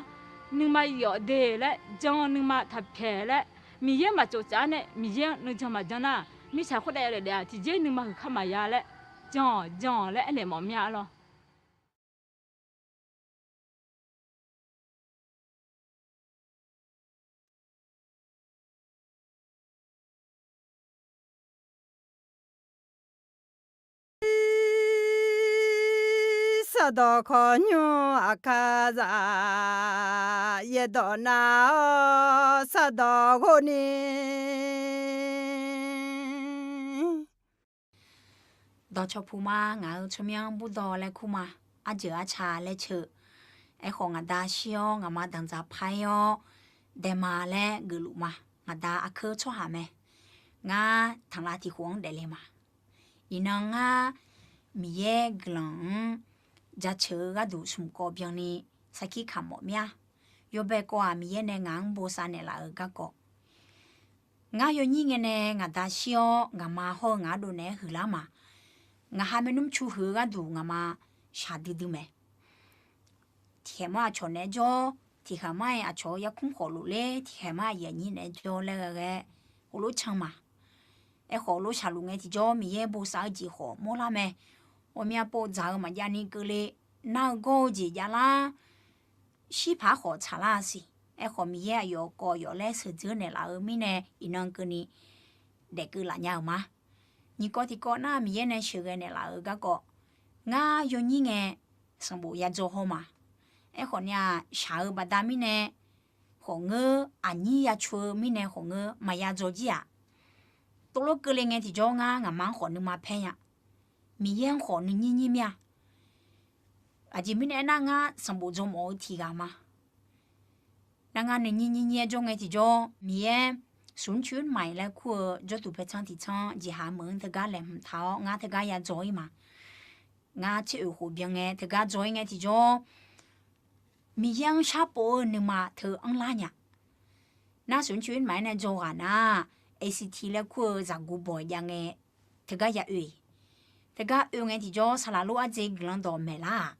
nuima yif-awq de laer jan-eu nuima taqpaeq laer, Miqyaer maqtsoftsaf-ar nae Miqyaer-anr nuijan maqjan nar, mirtsaq khoertav yawdaef daef-aq tiqjeq nuima huiq kar maqya laer, jan-awq jan-awq laer aernaeq mawf mir-a lawr. Sardawq Khawqnymr Aqkaqzaq, yaerdawq nav-awr sardawq ghov ni. Dawqcawq puq ma, ngaq-euq tsawrmyanr burdawq laer kur ma, arjeuq arca laer ceuq. Aerkhawf ngaq da shir-awr ngaqma danqdzaq par-ir-awr daema laer geufluf ma. Ngaq da arkeur tsawrhaq mae. Ngar tanqlav tiq khof-anr daefle ma. Iqnan ngar Miqyaer guiqlanq-anr jaceuq-eu gharduq smq kawv byanni sarkir kamq mawf mir-a. Yawbae kawv-aq Miqyaer nae ngaq-anr bosav naeqlaf-eu garkawv. Ngar yawnyir ngae nae ngaq da shir-awr ngaqma hawr-eu ngaq ardov naeq-aer huiqlar ma. Ngaq ha maernmr cu huiq-eu gharduq ngaqma shaqdui dui mae. Tiqkhaeq mar aqcawq naeq-aer jawr, tiqkhaeq mar-aer aqcawq-eu yarkmr khawf lofler, tiqkhaeq mar aqyuif aqnyir naeq-aer jawr laer ghae ghae heulof can ma. Aerkhawf heulof shaqluf ngae tiqjawr Miqyaer bosav-eu jeq khawf mawrlar mae. Ghawqmya pov dzaq-eu maqjav ni keuvle, nar-eu gawr-eu jeq javlar, shirpaq khawf tsaqlar-a siq. Aerkhawf Miqyaer aqyawf kawv yawf laer sheuqdzeur naeqlaf-eu mirnae iqnan keuvni daefkeuv laf nya-euq ma. Nyiq kawv tiqkawv nar Miqyaer nae sheuqghae naeqlaf-euq garkawv, ngar yawnyir ngae sanqbof yadzaw haw ma. Aerkhawf ni-aq shaq-eu baqda mirnae khawf ngeur, aqnyir yacu-eu mirnae khawf ngeur maqya dzaw jir-aq, tovlof keuvle ngae tiqjawr ngar ngaqma-anr khawf nuima paer nya. Miqyaer-anr khawf nuinyir nyir mir-a. Aqjeq mirnae aernar ngar sanqbof dzaw mawf-eu tiq ghaq ma. Nar ngar nuinyir nyir nyir-aer jawr ngae tiqjawr Miqyaer smq coer maeq laer kur-eu jawrduq paertsanr tiqtsanr jeqhaq meuq-anr teugar laeqhmq taq-awr ngar teugar yadzaw-ir ma. Ngar tser oeq khof byan ngae teugar dzaw-ir ngae tiqjawr Miqyaer-anr sharpov-eu nuima teu anrlar nya. Nar smq coer maeq-aer nae dzaw ghaq nar, A C T laer kur-eu zaqguq bawq jav ngae teugar ya oe. Teugar oe ngae tiqjawr saqlaq lof ardzae guiqlanq dawq maeqlar-aq,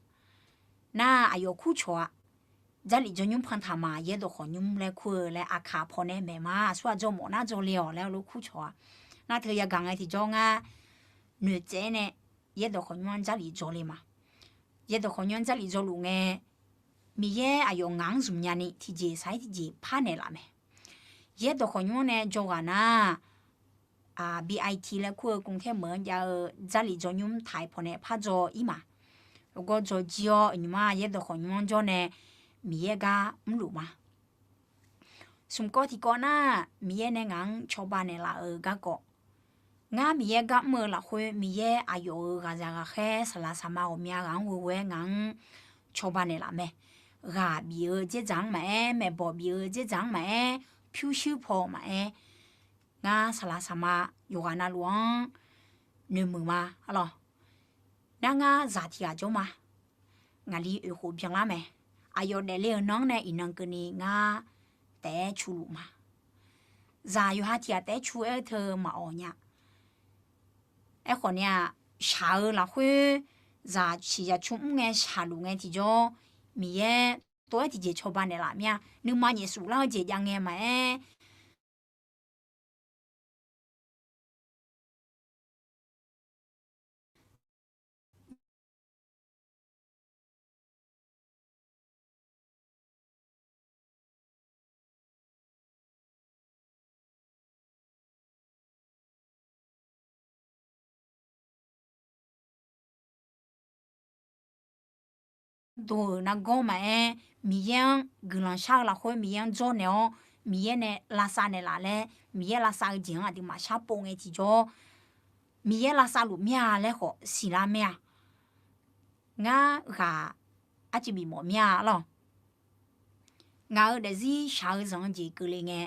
nar aqyawf kurcawq-a. Jarlif jawrnymr pantaq ma, yaerdawq khawqnymr laer kur-eu laer aqkaq pawnae maeq ma. Aqsur aqdzawr mawf nar dzaw le-awq laer lof kurcawq-a. Nar teu yagaq ngae tiqjawr ngar noeqtsaev-aer nae yaerdawq khawqnymr-anr Jarlif dzaw le ma. Yaerdawq khawqnymr-anr Jarlif dzaw luf ngae, Miqyaer aqyawf ngaq-anr zmq nyani tiqjeq sar-ir tiqjeq par naeqlaf mae. Yaerdawq khawqnymr-anr nae dzaw ghaq nar, B I T laer kur-eu กรุงเทพ meuq-anr jav-eu Jarlif jawrnymr taq-iq pawnae par dzaw-ir ma. Heugar dzaw jir-awr nymq-mr yaerdawq khawqnymr-anr jawr nae Miqyaer gar mrluf ma. Smq kawv tiqkawv nar, Miqyaer nae ngaq-anr cawba naeqlaf-euq garkawv, ngar Miqyaer gar mr-eu lafkhoer Miqyaer aqyawf-euq ghaqzaq ghaqkhaer saqlaq saqma ghawqmya ghaq-anr ghoe-aer ngaq-anr cawba naeqlaf mae. Ghaq bif-eu dzerdzaq-anr maqaer, maeqbawq bif-eu dzerdzaq-anr maqaer, pyurshuir paw maqaer, ngar saqlaq saqma yawqghaq navluf-anr noeqmuiq ma arlawq. Nar ngar zaq tiq ghaq jawr ma. Ngaqli oeq khof byanlar mae. Aqyawf daefle-euq nan-anr nae iqnan keuvni ngar taef-aer cu luf ma. Zaq yawqha tiq ghaq taef-aer cu-aer teu maqawq nya. Aerkhawf ni-aq, shaq-eu lafkhoer zaq ciq zaq cu mr ngae shaqluf ngae tiqjawr, Miqyaer tov-aer tiqjeq cawba naeqlaf mir-a. Nuima nyaef suflar-eu jeq jav ngae maqaer, dov-euq nargawr maqaer, Miqyaer-anr guiqlanq shar-eu lafkhoer Miqyaer-anr dzawrnaeq-awr, Miqyaer nae lavsav naeqlaf laer, Miqyaer lavsav-eu jeq-anr aqduimaf sharpov ngae tiqjawr, Miqyaer lavsav luf mir-a laer khawf siqlar mir-a. Ngar ghaq arcuiv bifmawf mir-a lawq. Ngaq-euq daefzir shaq-eu zanq-eu jeq keuvle ngae,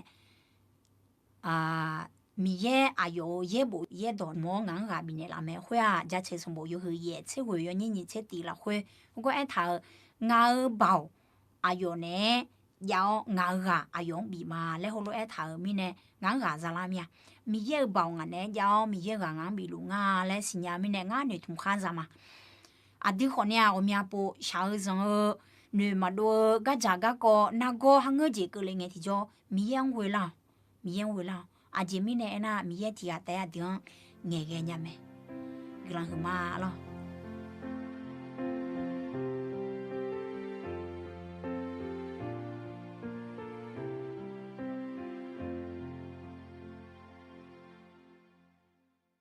Miqyaer aqyawf-euq yaerbof yaerdawq mawr-awr ngaq-anr ghaq bifnaeq laf mae. Khoer-aq, Jaceuq sanqbof yawhuiq yaef tser ghoeq yawnyir nyiq tser tiq lafkhoer heugar aertaq-euq, ngaq-euq baoq aqyawf naeq-aer jav-awr ngaq-euq ghaq aqyawf-anr bif ma laer heulof-aer aertaq-euq mirnae, ngaq-anr ghaq zalar mir-a. Miqyaer-euq baoq ngaq naeq-aer jav-awr Miqyaer ghaq ngaq-anr bifluf nga laer siqnya mirnae ngar noeqtmq khar za ma. Aqdui khawf ni-aq, ghawqmya pov shaq-eu zanq-eu noeq maqdov-eu gardzaq garkawv nargawr harngeur jeq keuvle ngae tiqjawr Miqyaer-anr ghoe lar-awq. Miqyaer-anr ghoe lar-awq. Aqjeq mirnae aernar, Miqyaer tiq ghaq taef-aer aqdui-anr ngaeqghae nya mae. Guiqlanq huiqma lawq.